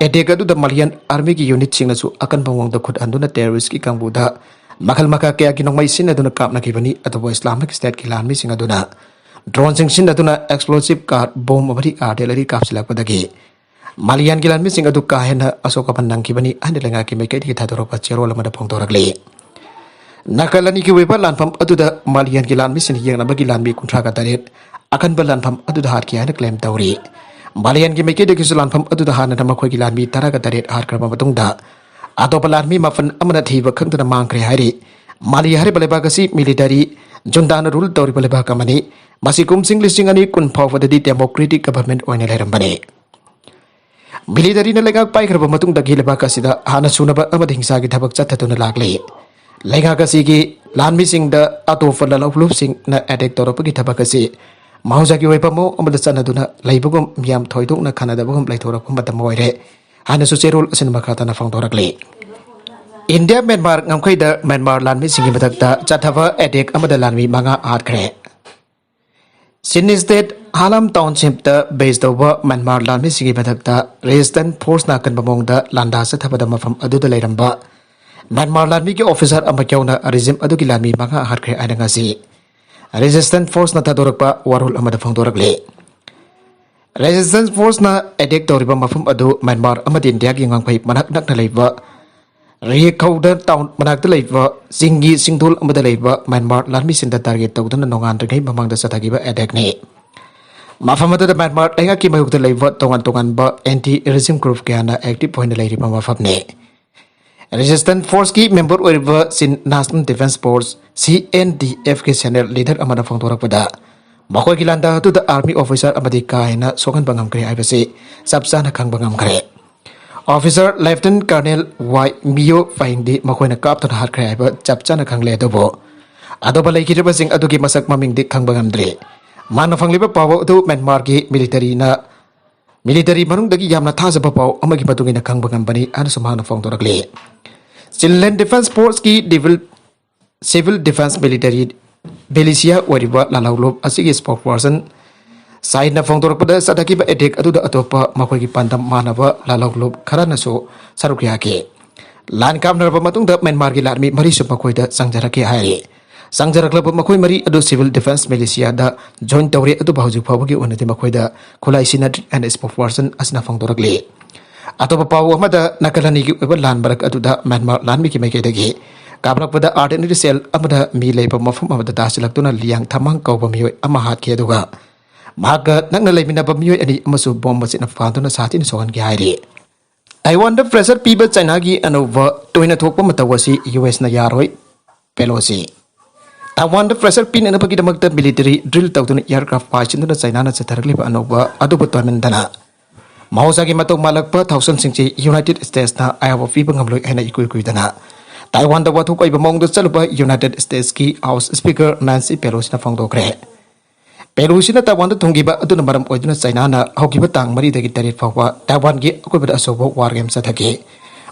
ꯑꯦꯇꯦꯛ ꯑꯗꯨꯗ ꯃꯥꯂꯤꯌꯟ ꯑꯥꯔꯃꯤꯒꯤ ꯌꯨꯅꯤꯠꯁꯤꯡꯅꯁꯨ ꯑꯀꯟꯕ ꯃꯑꯣꯡꯗ ꯈꯨꯠ ꯍꯟꯗꯨꯅ ꯇꯦꯔꯣꯔꯤꯁ꯭ꯠꯀꯤ ꯀꯥꯡꯕꯨꯗ ꯃꯈꯜ ꯃꯈꯥ ꯀꯌꯥꯒꯤ ꯅꯣꯡꯃꯩ ꯁꯤꯖꯤꯟꯅꯗꯨꯅ ꯀꯥꯞꯅꯈꯤꯕꯅꯤ꯫ ꯑꯗꯨꯕꯨ ꯏꯁꯂꯥꯃꯤꯛ ꯁ꯭ꯇꯦꯠꯀꯤ ꯂꯥꯟꯃꯤꯁꯤꯡ ꯑꯗꯨꯅ ꯗ꯭ꯔꯣꯟꯁꯤꯡ ꯁꯤꯖꯤꯟꯅꯗꯨꯅ ꯑꯦꯛꯁꯄ꯭ꯂꯣꯁꯤꯚ ꯀꯥꯔ, ꯕꯣꯝ ꯑꯃꯗꯤ ꯑꯥꯔꯇꯤꯂꯔꯤ ꯀꯥꯞꯁꯤꯜꯂꯛꯄꯗꯒꯤ ꯃꯥꯂꯤꯌꯟꯒꯤ ꯂꯥꯟꯃꯤꯁꯤꯡ ꯑꯗꯨ ꯀꯥ ꯍꯦꯟꯅ ꯑꯁꯣꯛ ꯑꯄꯟ ꯅꯪꯈꯤꯕꯅꯤ ꯍꯥꯏꯅ ꯂꯩꯉꯥꯛꯀꯤ ꯃꯥꯏꯀꯩꯗꯒꯤ ꯊꯥꯗꯣꯔꯛꯄ ꯆꯦꯔꯣꯜ ꯑꯃꯗ ꯐꯣꯡꯗꯣꯔꯛꯂꯤ꯫ ꯅꯥꯀꯜ ꯑꯅꯤꯒꯤ ꯑꯣꯏꯕ ꯂꯥꯟꯐꯝ ꯑꯗꯨꯗ ꯃꯥꯂꯤꯌꯟꯒꯤ ꯂꯥꯟꯃꯤꯁꯤꯡ ꯌꯦꯡꯅꯕꯒꯤ ꯂꯥꯟꯃꯤ ꯀꯨꯟꯊ꯭ꯔꯥꯒ ꯇꯔꯦꯠ ꯑꯀꯟꯕ ꯂꯥꯟꯐꯝ ꯑꯗꯨꯗ ꯍꯥꯠꯈꯤ ꯍꯥꯏꯅ claim ꯇꯧꯔꯤ꯫ ꯃꯥꯂꯦꯟꯒꯤ ꯃꯥꯏꯀꯩꯗꯒꯤꯁꯨ ꯂꯥꯟꯐꯝ ꯑꯗꯨꯗ ꯍꯥꯟꯅꯅ ꯃꯈꯣꯏꯒꯤ ꯂꯥꯟꯃꯤ ꯇꯔꯥꯒ ꯇꯔꯦꯠ ꯍꯥꯠꯈ꯭ꯔꯕ ꯃꯇꯨꯡꯗ, ꯑꯇꯣꯞꯄ ꯂꯥꯟꯃꯤ ꯃꯥꯄꯟ ꯑꯃꯅ ꯊꯤꯕ ꯈꯪꯗꯅ ꯃꯥꯡꯈ꯭ꯔꯦ ꯍꯥꯏꯔꯤ꯫ ꯃꯥꯂꯤ ꯍꯥꯏꯔꯤꯕ ꯂꯩꯕꯥꯛ ꯑꯁꯤ military junta ꯅ rule ꯇꯧꯔꯤꯕ ꯂꯩꯕꯥꯛ ꯑꯃꯅꯤ꯫ ꯃꯁꯤ ꯀꯨꯝꯁꯤꯡ ꯂꯤꯁꯤꯡ ꯑꯅꯤ ꯀꯨꯟ ꯐꯥꯎꯕꯗꯗꯤ democratic government ꯑꯣꯏꯅ ꯂꯩꯔꯝꯕꯅꯤ꯫ Military ꯅ ꯂꯩꯉꯥꯛ ꯄꯥꯏꯈ꯭ꯔꯕ ꯃꯇꯨꯡꯗꯒꯤ ꯂꯩꯕꯥꯛ ꯑꯁꯤꯗ ꯍꯥꯟꯅ ꯁꯨꯅꯕ ꯑꯃꯗꯤ ꯍꯤꯡꯁꯥꯒꯤ ꯊꯕꯛ ꯆꯠꯊꯗꯨꯅ ꯂꯥꯛꯂꯤ꯫ ꯂꯩꯉꯥꯛ ꯑꯁꯤꯒꯤ ꯂꯥꯟꯃꯤꯁꯤꯡꯗ ꯑꯇꯣꯞꯄ ꯂꯥꯜꯍꯧꯂꯨꯞꯁꯤꯡꯅ attack ꯇꯧꯔꯛꯄꯒꯤ ꯊꯕꯛ ꯑꯁꯤ ꯃꯍꯧꯁꯥꯒꯤ ꯑꯣꯏꯕ ꯃꯑꯣꯡ ꯑꯃꯗ ꯆꯠꯅꯗꯨꯅ ꯂꯩꯕꯒꯨꯝ, ꯃꯤꯌꯥꯝ ꯊꯣꯏꯗꯣꯛꯅ ꯈꯟꯅꯗꯕꯒꯨꯝ ꯂꯩꯊꯣꯔꯛꯄ ꯃꯇꯝ ꯑꯣꯏꯔꯦ ꯍꯥꯏꯅꯁꯨ ꯆꯦꯔꯣꯜ ꯑꯁꯤꯅ ꯃꯈꯥ ꯇꯥꯅ ꯐꯣꯡꯗꯣꯔꯛꯂꯤ꯫ ꯏꯟꯗꯤꯌꯥ ꯃ꯭ꯌꯥꯟꯃꯥꯔ ꯉꯝꯈꯩꯗ ꯃ꯭ꯌꯥꯟꯃꯥꯔ ꯂꯥꯟꯃꯤꯁꯤꯡꯒꯤ ꯃꯊꯛꯇ ꯆꯠꯊꯕ attack ꯑꯃꯗ ꯂꯥꯟꯃꯤ ꯃꯉꯥ ꯍꯥꯠꯈ꯭ꯔꯦ꯫ ꯁꯤꯟ state ꯍꯥꯂꯥꯝ township ꯇ base ꯇꯧꯕ ꯃ꯭ꯌꯥꯟꯃꯥꯔ ꯂꯥꯟꯃꯤꯁꯤꯡꯒꯤ ꯃꯊꯛꯇ resistance force ꯅ ꯑꯀꯟꯕ ꯃꯑꯣꯡꯗ ꯂꯥꯟꯗꯥ ꯆꯠꯊꯕꯗ ꯃꯐꯝ ꯑꯗꯨꯗ ꯂꯩꯔꯝꯕ ꯃ꯭ꯌꯥꯟꯃꯥꯔ ꯂꯥꯟꯃꯤꯒꯤ officer ꯑꯃ ꯌꯥꯎꯅ regime ꯑꯗꯨꯒꯤ ꯂꯥꯟꯃꯤ ꯃꯉꯥ ꯍꯥꯠꯈ꯭ꯔꯦ ꯍꯥꯏꯅ ꯉꯁꯤ resistance force ꯅ ꯊꯥꯗꯣꯔꯛꯄ ꯋꯥꯔꯣꯜ ꯑꯃꯗ ꯐꯣꯡꯗꯣꯔꯛꯂꯤ꯫ Resistance force ꯅ attack ꯇꯧꯔꯤꯕ ꯃꯐꯝ ꯑꯗꯨ ꯃ꯭ꯌꯥꯟꯃꯥꯔ ꯑꯃꯗꯤ ꯏꯟꯗꯤꯌꯥꯒꯤ ꯉꯝꯈꯩ ꯃꯅꯥꯛ ꯅꯛꯅ ꯂꯩꯕ ꯔꯤꯌꯦꯈꯧꯗ town ꯃꯅꯥꯛꯇ ꯂꯩꯕ ꯆꯤꯡꯒꯤ ꯆꯤꯡꯗꯣꯜ ꯑꯃꯗ ꯂꯩꯕ ꯃ꯭ꯌꯥꯟꯃꯥꯔ ꯂꯥꯟꯃꯤꯁꯤꯡꯗ target ꯇꯧꯗꯨꯅ ꯅꯣꯡꯉꯥꯟꯗ꯭ꯔꯤꯉꯩ ꯃꯃꯥꯡꯗ ꯆꯠꯊꯈꯤꯕ attack ꯅꯤ꯫ ꯃꯐꯝ ꯑꯗꯨꯗ ꯃ꯭ꯌꯥꯟꯃꯥꯔ ꯂꯩꯉꯥꯛꯀꯤ ꯃꯥꯌꯣꯛꯇ ꯂꯩꯕ ꯇꯣꯉꯥꯟ ꯇꯣꯉꯥꯟꯕ anti regime group ꯀꯌꯥꯅ active ꯑꯣꯏꯅ ꯂꯩꯔꯤꯕ ꯃꯐꯝꯅꯤ꯫ Resistance force ꯀꯤ member ꯑꯣꯏꯔꯤꯕ Chin National Defence Force, C N D F ꯀꯤ senior leader ꯑꯃꯅ ꯐꯣꯡꯗꯣꯔꯛꯄꯗ, ꯃꯈꯣꯏꯒꯤ ꯂꯥꯟꯗꯥ ꯑꯗꯨꯗ army officer ꯑꯃꯗꯤ ꯀꯥ ꯍꯦꯟꯅ ꯁꯣꯛꯍꯟꯕ ꯉꯝꯈ꯭ꯔꯦ ꯍꯥꯏꯕꯁꯤ ꯆꯞ ꯆꯥꯅ ꯈꯪꯕ ꯉꯝꯈ꯭ꯔꯦ꯫ Officer Lieutenant Colonel Y Mio Feng ꯗꯤ ꯃꯈꯣꯏꯅ ꯀꯥꯞꯇꯨꯅ ꯍꯥꯠꯈ꯭ꯔꯦ ꯍꯥꯏꯕ ꯆꯞ ꯆꯥꯅ ꯈꯪꯂꯦ, ꯑꯗꯨꯕꯨ ꯑꯇꯣꯞꯄ ꯂꯩꯈꯤꯗ꯭ꯔꯕꯁꯤꯡ ꯑꯗꯨꯒꯤ ꯃꯁꯛ ꯃꯃꯤꯡꯗꯤ ꯈꯪꯕ ꯉꯝꯗ꯭ꯔꯤ꯫ ꯃꯥꯅ ꯐꯪꯂꯤꯕ ꯄꯥꯎ ꯑꯗꯨ ꯃ꯭ꯌꯥꯟꯃꯥꯔꯒꯤ military ꯅ, military ꯃꯅꯨꯡꯗꯒꯤ ꯌꯥꯝꯅ ꯊꯥꯖꯕ ꯄꯥꯎ ꯑꯃꯒꯤ ꯃꯇꯨꯡ ꯏꯟꯅ ꯈꯪꯕ ꯉꯝꯕꯅꯤ ꯍꯥꯏꯅꯁꯨ ꯃꯍꯥꯛꯅ ꯐꯣꯡꯗꯣꯔꯛꯂꯤ꯫ Chinland Defence Force ꯀꯤ civil, civil defence military militia ꯑꯣꯏꯔꯤꯕ ꯂꯥꯜꯍꯧꯂꯨꯞ ꯑꯁꯤꯒꯤ spokesperson ꯁꯥꯏꯟꯅ ꯐꯣꯡꯗꯣꯔꯛꯄꯗ, ꯆꯠꯊꯈꯤꯕ attack ꯑꯗꯨꯗ ꯑꯇꯣꯞꯄ ꯃꯈꯣꯏꯒꯤ ꯄꯥꯟꯗꯝ ꯃꯥꯟꯅꯕ ꯂꯥꯜꯍꯧꯂꯨꯞ ꯈꯔꯅꯁꯨ ꯁꯔꯨꯛ ꯌꯥꯈꯤ꯫ ꯂꯥꯟ ꯀꯥꯞꯅꯔꯕ ꯃꯇꯨꯡꯗ ꯃ꯭ꯌꯥꯟꯃꯥꯔꯒꯤ ꯂꯥꯟꯃꯤ ꯃꯔꯤꯁꯨ ꯃꯈꯣꯏꯗ ꯆꯪꯖꯔꯛꯈꯤ ꯍꯥꯏꯔꯤ꯫ ꯆꯪꯖꯔꯛꯂꯕ ꯃꯈꯣꯏ ꯃꯔꯤ ꯑꯗꯨ civil defence militia ꯗ join ꯇꯧꯔꯦ, ꯑꯗꯨꯕꯨ ꯍꯧꯖꯤꯛ ꯐꯥꯎꯕꯒꯤ ꯑꯣꯏꯅꯗꯤ ꯃꯈꯣꯏꯗ ꯈꯨꯠꯂꯥꯏ ꯁꯤꯖꯤꯟꯅꯗ꯭ꯔꯤ ꯍꯥꯏꯅ spokesperson ꯑꯁꯤꯅ ꯐꯣꯡꯗꯣꯔꯛꯂꯤ꯫ ꯑꯇꯣꯞꯄ ꯄꯥꯎ ꯑꯃꯗ, ꯅꯥꯀꯜ ꯑꯅꯤꯒꯤ ꯑꯣꯏꯕ ꯂꯥꯟ ꯃꯔꯛ ꯑꯗꯨꯗ ꯃ꯭ꯌꯥꯟꯃꯥꯔ ꯂꯥꯟꯃꯤꯒꯤ ꯃꯥꯏꯀꯩꯗꯒꯤ ꯀꯥꯞꯂꯛꯄꯗ ꯑꯥꯔꯇꯤꯂꯔꯤ ꯁꯦꯜ ꯑꯃꯅ ꯃꯤ ꯂꯩꯕ ꯃꯐꯝ ꯑꯃꯗ ꯇꯥꯁꯤꯜꯂꯛꯇꯨꯅ ꯂꯤꯌꯥꯡ ꯊꯃꯥꯡ ꯀꯧꯕ ꯃꯤꯑꯣꯏ ꯑꯃ ꯍꯥꯠꯈꯤ, ꯑꯗꯨꯒ ꯃꯍꯥꯛꯀ ꯅꯛꯅ ꯂꯩꯃꯤꯟꯅꯕ ꯃꯤꯑꯣꯏ ꯑꯅꯤ ꯑꯃꯁꯨ ꯕꯣꯝ ꯃꯆꯤꯠꯅ ꯐꯥꯗꯨꯅ ꯁꯥꯊꯤꯅ ꯁꯣꯛꯍꯟꯈꯤ ꯍꯥꯏꯔꯤ꯫ ꯇꯥꯏꯋꯥꯟꯗ pressure ꯄꯤꯕ ꯆꯥꯏꯅꯥꯒꯤ ꯑꯅꯧꯕ ꯇꯣꯏꯅ ꯊꯣꯛꯄ ꯃꯇꯧ ꯑꯁꯤ ꯌꯨ ꯑꯦꯁꯅ ꯌꯥꯔꯣꯏ, ꯄꯦꯂꯣꯁꯤ꯫ ꯇꯥꯏꯋꯥꯟꯗ pressure ꯄꯤꯅꯅꯕꯒꯤꯗꯃꯛꯇ military drill ꯇꯧꯗꯨꯅ aircraft ꯄꯥꯏꯁꯤꯟꯗꯨꯅ ꯆꯥꯏꯅꯥꯅ ꯆꯠꯊꯔꯛꯂꯤꯕ ꯑꯅꯧꯕ ꯑꯗꯨꯕꯨ ꯇꯣꯏꯃꯟꯗꯅ ꯃꯍꯧꯁꯥꯒꯤ ꯃꯇꯧ ꯃꯥꯜꯂꯛꯄ ꯊꯧꯁꯤꯜꯁꯤꯡꯁꯤ ꯌꯨꯅꯥꯏꯇꯦꯗ ꯁ꯭ꯇꯦꯠꯁꯅ ꯑꯌꯥꯕ ꯄꯤꯕ ꯉꯝꯂꯣꯏ ꯍꯥꯏꯅ ꯏꯀꯨꯏ ꯀꯨꯏꯗꯅ ꯇꯥꯏꯋꯥꯟꯗ ꯋꯥꯊꯣꯛ ꯑꯣꯏꯕ ꯃꯑꯣꯡꯗ ꯆꯠꯂꯨꯕ ꯌꯨꯅꯥꯏꯇꯦꯗ ꯁ꯭ꯇꯦꯠꯁꯀꯤ ꯍꯥꯎꯁ ꯁ꯭ꯄꯤꯀꯔ ꯅꯥꯟꯁꯤ ꯄꯦꯂꯣꯁꯤꯅ ꯐꯣꯡꯗꯣꯛꯈ꯭ꯔꯦ꯫ ꯄꯦꯂꯣꯁꯤꯅ ꯇꯥꯏꯋꯥꯟꯗ ꯊꯨꯡꯈꯤꯕ ꯑꯗꯨꯅ ꯃꯔꯝ ꯑꯣꯏꯗꯨꯅ ꯆꯥꯏꯅꯥꯅ ꯍꯧꯈꯤꯕ ꯇꯥꯡ ꯃꯔꯤꯗꯒꯤ ꯇꯔꯦꯠ ꯐꯥꯎꯕ ꯇꯥꯏꯋꯥꯟꯒꯤ ꯑꯀꯣꯏꯕꯗ ꯑꯆꯧꯕ war game ꯆꯠꯊꯈꯤ꯫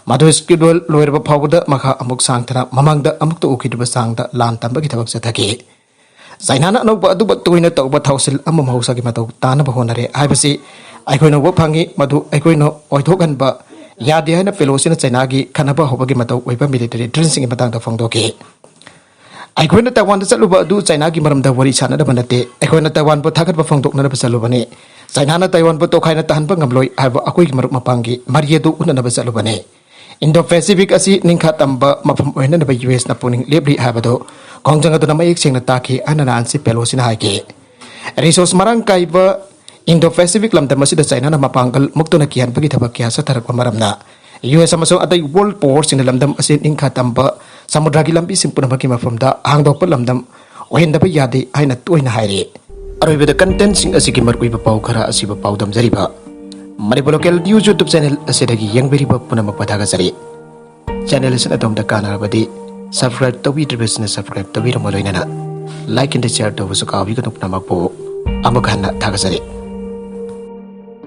ꯃꯗꯨ schedule ꯂꯣꯏꯔꯕ ꯐꯥꯎꯕꯗ ꯃꯈꯥ ꯑꯃꯨꯛ ꯁꯥꯡꯊꯅ ꯃꯃꯥꯡꯗ ꯑꯃꯨꯛꯇ ꯎꯈꯤꯗ꯭ꯔꯤꯕ ꯆꯥꯡꯗ ꯂꯥꯟ ꯇꯝꯕꯒꯤ ꯊꯕꯛ ꯆꯠꯊꯈꯤ꯫ ꯆꯥꯏꯅꯥꯅ ꯑꯅꯧꯕ ꯑꯗꯨꯕꯨ ꯇꯣꯏꯅ ꯇꯧꯕ ꯊꯧꯁꯤꯜ ꯑꯃ ꯃꯍꯧꯁꯥꯒꯤ ꯃꯇꯧ ꯇꯥꯅꯕ ꯍꯣꯠꯅꯔꯦ ꯍꯥꯏꯕꯁꯤ ꯑꯩꯈꯣꯏꯅ ꯎꯕ ꯐꯪꯉꯤ꯫ ꯃꯗꯨ ꯑꯩꯈꯣꯏꯅ ꯑꯣꯏꯊꯣꯛꯍꯟꯕ ꯌꯥꯗꯦ ꯍꯥꯏꯅ ꯄꯦꯂꯣꯁꯤꯅ ꯆꯥꯏꯅꯥꯒꯤ ꯈꯠꯅꯕ ꯍꯧꯕꯒꯤ ꯃꯇꯧ ꯑꯣꯏꯕ military drillꯁꯤꯡꯒꯤ ꯃꯇꯥꯡꯗ ꯐꯣꯡꯗꯣꯛꯈꯤ꯫ ꯑꯩꯈꯣꯏꯅ ꯇꯥꯏꯋꯥꯟꯗ ꯆꯠꯂꯨꯕ ꯑꯗꯨ ꯆꯥꯏꯅꯥꯒꯤ ꯃꯔꯝꯗ ꯋꯥꯔꯤ ꯁꯥꯟꯅꯅꯕ ꯅꯠꯇꯦ, ꯑꯩꯈꯣꯏꯅ ꯇꯥꯏꯋꯥꯟꯕꯨ ꯊꯥꯒꯠꯄ ꯐꯣꯡꯗꯣꯛꯅꯅꯕ ꯆꯠꯂꯨꯕꯅꯤ꯫ ꯆꯥꯏꯅꯥꯅ ꯇꯥꯏꯋꯥꯟꯕꯨ ꯇꯣꯈꯥꯏꯅ ꯇꯥꯍꯟꯕ ꯉꯝꯂꯣꯏ ꯍꯥꯏꯕ ꯑꯩꯈꯣꯏꯒꯤ ꯃꯔꯨꯞ ꯃꯄꯥꯡꯒꯤ ꯃꯔꯤ ꯑꯗꯨ ꯎꯅꯅꯕ ꯆꯠꯂꯨꯕꯅꯤ꯫ Indo-Pacific ꯑꯁꯤ ꯅꯤꯡꯈꯥ ꯇꯝꯕ ꯃꯐꯝ ꯑꯣꯏꯍꯟꯅꯕ ꯌꯨ ꯑꯦꯁꯅ ꯄꯨꯛꯅꯤꯡ ꯂꯦꯞꯂꯤ ꯍꯥꯏꯕꯗꯨ ꯈꯣꯡꯖꯪ ꯑꯗꯨꯅ ꯃꯌꯦꯛ ꯁꯦꯡꯅ ꯇꯥꯛꯈꯤ ꯍꯥꯏꯅ ꯅꯥꯟꯁꯤ ꯄꯦꯂꯣꯁꯤꯅ ꯍꯥꯏꯈꯤ꯫ Resource ꯃꯔꯥꯡ ꯀꯥꯏꯕ Indo-Pacific ꯂꯝꯗꯝ ꯑꯁꯤꯗ ꯆꯥꯏꯅꯥꯅ ꯃꯄꯥꯡꯒꯜ ꯃꯨꯛꯇꯨꯅ ꯀꯤꯍꯟꯕꯒꯤ ꯊꯕꯛ ꯀꯌꯥ ꯆꯠꯊꯔꯛꯄ ꯃꯔꯝꯅ ꯌꯨ ꯑꯦꯁ ꯑꯃꯁꯨꯡ ꯑꯇꯩ world powerꯁꯤꯡꯅ ꯂꯝꯗꯝ ꯑꯁꯤ ꯅꯤꯡꯈꯥ ꯇꯝꯕ ꯁꯃꯨꯗ꯭ꯔꯒꯤ ꯂꯝꯕꯤꯁꯤꯡ ꯄꯨꯝꯅꯃꯛꯀꯤ ꯃꯐꯝꯗ ꯍꯥꯡꯗꯣꯛꯄ ꯂꯝꯗꯝ ꯑꯣꯏꯍꯟꯗꯕ ꯌꯥꯗꯦ ꯍꯥꯏꯅ ꯇꯣꯏꯅ ꯍꯥꯏꯔꯤ꯫ ꯑꯔꯣꯏꯕꯗ contentꯁꯤꯡ ꯑꯁꯤꯒꯤ ꯃꯔꯨꯑꯣꯏꯕ ꯄꯥꯎ ꯈꯔ ꯑꯁꯤꯕꯨ ꯄꯥꯎꯗꯝꯖꯔꯤꯕ Manipur Local News YouTube channel ꯑꯁꯤꯗꯒꯤ ꯌꯦꯡꯕꯤꯔꯤꯕ ꯄꯨꯝꯅꯃꯛꯄꯨ ꯊꯥꯒꯠꯆꯔꯤ꯫ Channel ꯑꯁꯤꯅ ꯑꯗꯣꯝꯗ ꯀꯥꯟꯅꯔꯕꯗꯤ subscribe ꯇꯧꯕꯤꯗ꯭ꯔꯤꯕꯁꯤꯡꯅ subscribe ꯇꯧꯕꯤꯔꯝꯃꯨ, ꯂꯣꯏꯅꯅ like and share ꯇꯧꯕꯁꯨ ꯀꯥꯎꯕꯤꯒꯅꯨ꯫ ꯄꯨꯝꯅꯃꯛꯄꯨ ꯑꯃꯨꯛ ꯍꯟꯅ ꯊꯥꯒꯠꯆꯔꯤ꯫